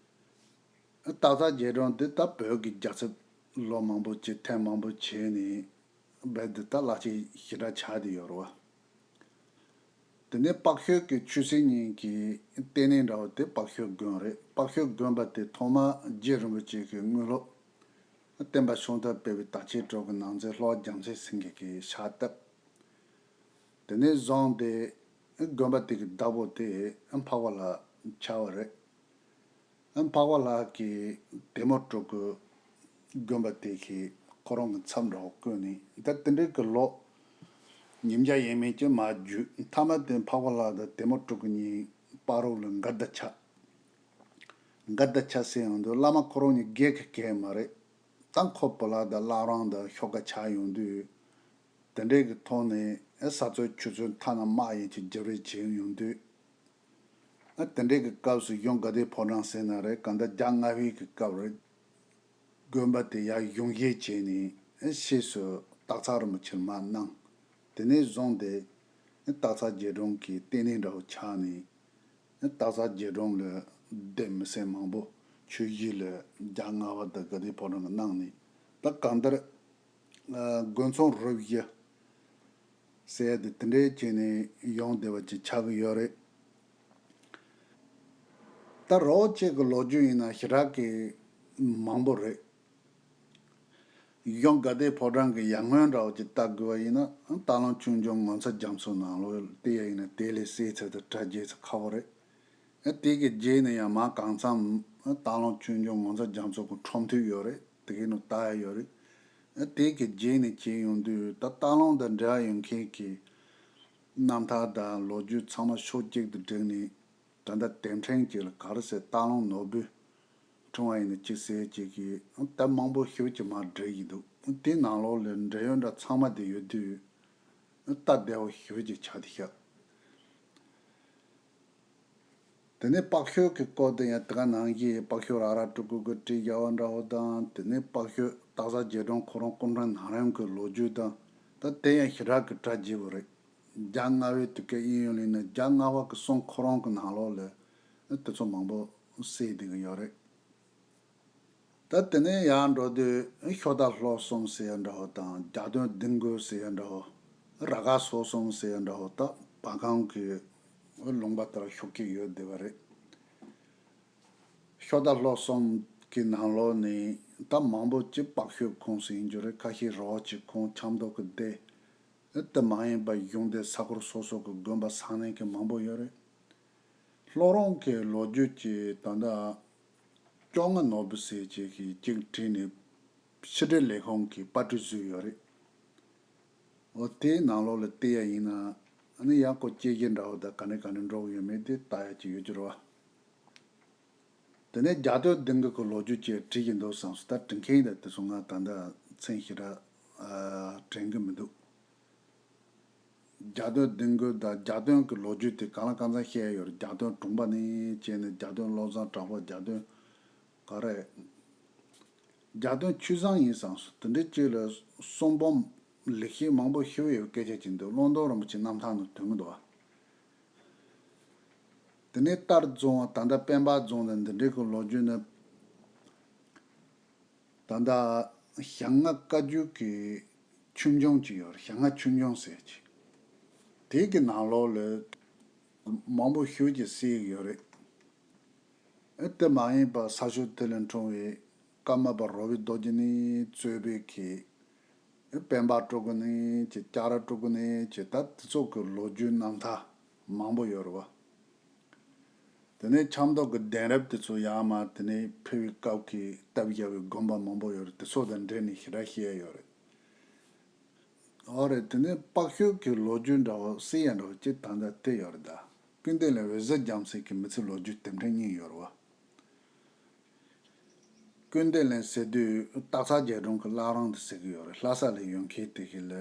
སྟག་ཚང་རྗེ་དྲུང་དེ་ད་བོད་ཀྱི་རྒྱལ་ཚབ་ལོ་མང་པོ་བྱས་ཐེངས་མང་པོ་བྱས་ནས་རྦད་དེ་ད་བླ་ཆེན་ཞེ་དྲག་ཆགས་བསྡད་ཡོད་རེད་བ། དེ་ནས་དཔག་ཤོད་ཀྱི་ཆོས་སྲིད་གཉིས་ཀྱི་ལྟེ་གནས་འདྲ་བོ་དེ་དཔག་ཤོད་དགོན་རེད། དཔག་ཤོད་དགོན་པ་དེ་ཐོག་མར་རྗེ་རིན་པོ་ཆེ་གི་དངོས་སློབ་བསྟན་པ་ཤོང་ཐབས་སྤེལ་བའི་དར་ཆེན་གྲོགས་ཀྱི་ནང་ཚན་ལྷོ་པ་རྒྱལ་མཚན་སེང་གེ་གིས་ཕྱག་བཏབ། དེ་ནས་བཟུང་སྟེ་དགོན་པ་དེ་གི་བདག་པོ་དེ་འཕགས་པ་ལྷ་ཆགས་པ་རེད། འཕགས་པ་ལྷ་གིས་དེ་མོ་དྲུག་གི་དགོན་པ་དེ་གི་ཁོ་རང་གི་ཚབ་འདྲ་བོ་བསྐོས་ནས། ད་དེ་འདྲའི་གི་ལོ་ཉིས་བརྒྱ་ཡས་མས་ཀྱི་མར་བརྒྱུད། མཐའ་མ་དེ་འཕགས་པ་ལྷ་དང་དེ་མོ་དྲུག་གི་གཉིས་བར་རོགས་ལ་འགལ་ཟླ་ཆགས། འགལ་ཟླ་ཆགས་ཟེར་ཡོང་དུས་བླ་མ་ཁོ་རང་གཉིས་སྒེར་གྱི་སྐད་མ་རེད། ད་ཁོ་བུ་ལ་དང་བླ་བྲང་དང་ཤོག་ཁ་ཆགས་ཡོང་དུས། དེ་འདྲའི་གི་ཐོག་ནས་ཨེ་ས་རྩོད་ཆུ་རྩོད་མཐའ་ན་དམག་ཡིན་གྱི་རྒྱབ་རེས་བྱེད་ཡོང་དུས། ཨ་དེ་འདྲའི་གི་སྐབས་སུ་གཞུང་དགའ་ལྡན་ཕོ་བྲང་ཟེར་ན་རེད། གང་ལྟར་རྒྱ་མངའ་དབང་གི་སྐབས་རེད། དགོན་པ་དེ་ཡར་གཞུང་བཞེས་བྱས་ནས་ཨ་ཕྱིས་སུ་སྟག་ཚང་རིན་པོ་ཆེར་མར་གནང་། དེ་ནས་བཟུང་སྟེ་ཨ་སྟག་ཚང་རྗེ་དྲུང་གི་ལྟེ་གནས་འདྲ་བོ་ཆགས་ནས། ཨ་སྟག་ཚང་རྗེ་དྲུང་ལ་སྡེ་མི་སེར་མང་པོ་ཆོས་བཞིན་ལ་རྒྱ་མངའ་དབང་དང་དགའ་ལྡན་ཕོ་བྲང་གིས་གནང་ནས། ད་གང་ལྟར་ཨ་དགོན་ཚང་རུ་བཞི་ཟེར་ཡ་དེ་དེ་འདྲའི་བྱས་ནས་ཡོང་བསྡད་པ་ཅིག་ཆགས་ཀྱི་ཡོད་རེད། ད་རི་བོ་ཆེ་གི་ལོ་རྒྱུས་ཡིན་ན་ཞེ་དྲག་གི་མང་པོ་རེད། གཞུང་དགའ་ལྡན་ཕོ་བྲང་གི་ཡར་སྔོན་འདྲ་བོ་ཅིག་ལྟ་དགོས་པ་ཡིན་ན། སྟག་ལུང་ཆོས་འབྱུང་ངོ་མཚར་རྒྱ་མཚོའི་ནང་ལོགས་བལྟས་ཡ་ཡིན་ན་དེ་ལས་གསལ་ཚུལ་དང་གྲ་རྒྱས་ཚུལ་ཁ་པོ་རེད། ཨ་དེ་གི་རྗེས་ནས་ཡང་མར་གང་འཚམ་ཨ་སྟག་ལུང་ཆོས་འབྱུང་ངོ་མཚར་རྒྱ་མཚོ་གི་འཁྲབ་ཐུང་ཡོད་རེད། དེ་གའི་ནང་ལྟ་ཡ་ཡོད་རེད། ཨ་དེ་གི་རྗེས་ནས་བྱས་ཡོང་དུས་ད་སྟག་ལུང་དང་འབྲེལ་བ་ཡོད་མཁན་གྱི་རྣམ་ཐར་དང་ལོ་རྒྱུས་ཚང་མ་ཕྱོགས་གཅིག་ཏུ་བསྒྲིགས་ནས། ད་ལྟ་དེབ་ཕྲེང་གཅིག་ལ་ག་རེ་ཟེར། སྟག་ལུང་ནོར་བུའི་ཕྲེང་བ་ཡིན་ན་གཅིག་ཟེར་གཅིག་གིས་ད་མང་པོ་ཞེ་པོ་ཅིག་མར་བསྒྲིགས་ཀྱི་འདུག་དེའི་ནང་ལོགས་ལ་འབྲེལ་ཡོད་འདྲ་ཚང་མ་དེ་ཡོད་དུས། སྟབས་བདེ་བོ་ཞེ་པོ་ཅིག་ཆགས་བསྡད་ཤག་དེ་ནས་དཔག་ཤོད་ཀྱི་སྐོར་དེ་ཡང་དེ་ག་ནང་བཞིན། དཔག་ཤོད་ར་ར་སྤྲུལ་སྐུ་གིས་བྲིས་བཞག་པ་འདྲ་བོ་དང་། དེ་ནས་དཔག་ཤོད་སྟག་ཚང་རྗེ་དྲུང་ཁོ་རང་སྐུ་ཕྲེང་ནང་རིམ་གྱི་ལོ་རྒྱུས་དང་། ད་དེ་ཡང་ཞེ་དྲག་གི་གྲ་རྒྱས་པོ་རེད། རྒྱ་མངའ་དབང་དུས་སྐབས་ཨིན་ཡོད་ལེ་ན་རྒྱ་མངའ་དབང་གི་གསུང་ཁོ་རང་གི་ནང་ལོགས་ལ་དེ་ཚོ་མང་པོ་གསལ་བསྡད་ཀྱི་ཡོད་རེད། ད་ ད་དེ་ནས་ཡར་འགྲོ་དུས་ཤོ་རྟ་ལྷོ་གསུམ་ཟེར་ཡ་འདྲ་བོ་དང་རྒྱ་སྟོན་ལྡིང་དགོས་ཟེར་ཡ་འདྲ་བོ། ར་ག་སོ་གསུམ་ཟེར་ཡ་འདྲ་བོ། ད་བ་གང་གི་ལུང་པ་ལྟར་ཤུགས་ཀྱིས་ཡོད་བསྡད་པ་རེད། ཤོ་རྟ་ལྷོ་གསུམ་གྱི་ནང་ལོགས་ནས་ད་མང་པོ་ཅིག་པག་ཤོད་ཁོངས་སུ་ཡིན་རྒྱུ་རེད། ཁ་ཤས་རི་བོ་ཆེ་ཁོངས་ཆབ་མདོ་གི་སྡེ། ཨེ་དེ་མ་ཡིན་པ་གཞུང་སྡེ་ས་ཁུལ་སོ་སོ་གི་དགོན་པ་ས་གནས་ཀྱི་མང་པོ་ཡོད་རེད། ལྷོ་རོང་གི་ལོ་རྒྱུས་ཀྱི་ད་ལྟ་ཅོ་ལྔ་ནོར་བུ་ཟེར་ཅིག་གིས་གཅིག་བྲིས་ནས་ཕྱི་དྲིལ་ལས་ཁུངས་ཀྱིས་པར་སྐྲུན་བཟོས་ཡོད་རེད། འོ་དེའི་ནང་ལོགས་ལ་བལྟས་ཡ་ཡིན་ན་ཨ་ནི་ཡང་ཁོ་དཔྱད་གཞི་འདྲ་བོ་དང་ག་ནས་ག་ནས་འགྲོ་གི་ཡོད་མེད་དེ་ལྟ་ཡ་ཅིག་ཡོད་རྒྱུ་རེད་བ། དེ་ནས་རྒྱ་སྟོན་ལྡིང་དགོས་ཀྱི་ལོ་རྒྱུས་ཅིག་བྲིས་ཀྱི་འདུག་བསམ་སོང་། ད་འབྲི་མཁན་དང་དེ་ཚོ་ང་ད་ལྟ་མཚན་ཞེ་དྲག་ཨ་དྲན་གྱི་མི་འདུག་རྒྱ་སྟོན་ལྡིང་དགོས་དང་རྒྱ་སྟོན་གྱི་ལོ་རྒྱུས་དེ་གང་ལ་གང་འཚམ་བཤད་ཡོད་རེད། རྒྱ་སྟོན་གྲོང་པ་ནས་བྱས་ནས་རྒྱ་སྟོན་བློ་བཟང་གྲགས་པ། རྒྱ་སྟོན་ག་རེ། རྒྱ་སྟོན་ཆོས་བཟང་ཡིན་བསམ་སོང་། དེ་འདྲའི་ཅིག་ལ་གསུང་འབུམ་ལེགས་བཤད་མང་པོ་ཞེ་པོ་ཡོད་སྐད་ཆ་ཅིག་འདུག་བློ་བཟང་རིན་པོ་ཆེའི་རྣམ་ཐར་ནང་ཐོན་གྱི་འདུག་བ། དེ་ནས་རྟར་རྫོང་བ། ད་ལྟ་སྤེན་པ་རྫོང་དང་འདི་འདྲའི་གི་ལོ་རྒྱུས་ནི། ད་ལྟ་ཞྭ་ལྔ་བཀའ་བརྒྱུད་ཀྱི་ཆོས་འབྱུང་ཅིག་ཡོད་རེད། ཞྭ་ལྔ་ཆོས་འབྱུང་ཟེར་ཅིག་དེའི་གི་ནང་ལོགས་ལ་མང་པོ་ཞེ་པོ་ཅིག་གསལ་གྱི་ཡོད་རེད། ཨེ་དེ་མ་ཡིན་པ་ས་ཕྱོགས་དེ་ལ་འཁྲུངས་པའི་ཀརྨ་པ་རོ་པའི་རྡོ་རྗེ་ནས་གཙོས་པའི་གི་ཨེ་སྤེན་པ་སྤྲུལ་སྐུ་ནས་ཀྱི་ལྕགས་ར་སྤྲུལ་སྐུ་ནས་ཀྱི་ད་དེ་ཚོ་གི་ལོ་རྒྱུས་རྣམ་ཐར་མང་པོ་ཡོད་རེད་བ། དེ་ནས་ཆབ་མདོ་གི་གདན་རབས་དེ་ཚོ་ཡར་མར་དེ་ནས་ཕེབས་པའི་སྐབས་ཀྱི་བཏབ་བཞག་པའི་དགོན་པ་མང་པོ་ཡོད་རེད། དེ་ཚོ་དང་འབྲེལ་ནས་ཞེ་དྲག་བཤད་ཡ་ཡོད་རེད། འོ་རེད། དེ་ནས་པག་ཤོད་ཀྱི་ལོ་རྒྱུས་འདྲ་བོ་གསལ་ཡ་འདྲ་བོ་ཅིག་ད་ལྟ་དེ་ཡོད་རེད་ད། ཀུན་ལྡན་གླིང་འོད་ཟེར་རྒྱལ་མཚན་གྱི་མི་ཚེ་ལོ་རྒྱུས་དེབ་ཕྲེང་གཉིས་ཡོད་རེད་བ། ཀུན་ལྡན་གླིང་ཟེར་དུས་སྟག་ཚང་རྒྱལ་གྲོང་གི་བླ་བྲང་དེ་ཟེར་གྱི་ཡོད་རེད། ལྷ་ས་ལ་ཡོད་མཁན་དེ་གི་ལ་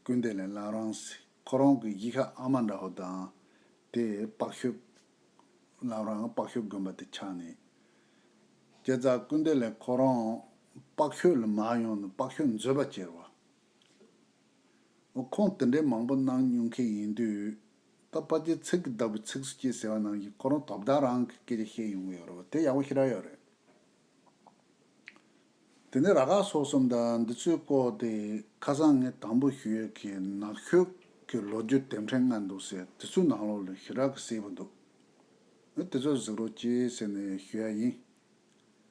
ཀུན་ལྡན་གླིང་བླ་བྲང་ཟེར། ཁོ་རང་གི་གཞིས་ཁ་ཨ་མ་འདྲ་བོ་དང་དེ་པག་ཤོད་བླ་བྲང་པག་ཤོད་དགོན་པ་དེ་ཆགས་ནས། བྱས་ཙང་ཀུན་ལྡན་གླིང་ཁོ་རང་པག་ཤོད་ལ་མར་ཡོང་ནས་པག་ཤོད་མཛོད་པ་ཅིག་རེད་བ། ཁོང་དེ་འདྲའི་མང་པོ་གནང་མྱོང་མཁན་ཡིན་དུས། ད་ཕལ་ཆེར་ཚིག་གི་བདག་པོའི་ཚིགས་སུ་བཅད་ཟེར་བ་ནང་བཞིན་ཁོ་རང་དོ་བདག་རང་གི་སྐད་ཆ་བཤད་ཡོང་གི་ཡོད་རེད་བ། དེ་ཡག་པོ་ཞེ་དྲག་ཡོད་རེད། དེ་ནས་ར་ག་སོ་གསུམ་དང་འདི་ཚོའི་སྐོར་དེ་ཁ་སང་ངས་དང་པོ་ཞུ་ཡས་ཀྱི་ནགས་ཤོད་ཀྱི་ལོ་རྒྱུས་དེབ་ཕྲེང་ལྔ་འདུག་ཟེར། དེ་ཚོའི་ནང་ལོགས་ལ་ཞེ་དྲག་གི་གསལ་པོ་འདུག་ཨ་དེ་ཚོ་གཟིགས་རོགས་གྱིས་ཟེར་ནས་ཞུ་ཡ་ཡིན།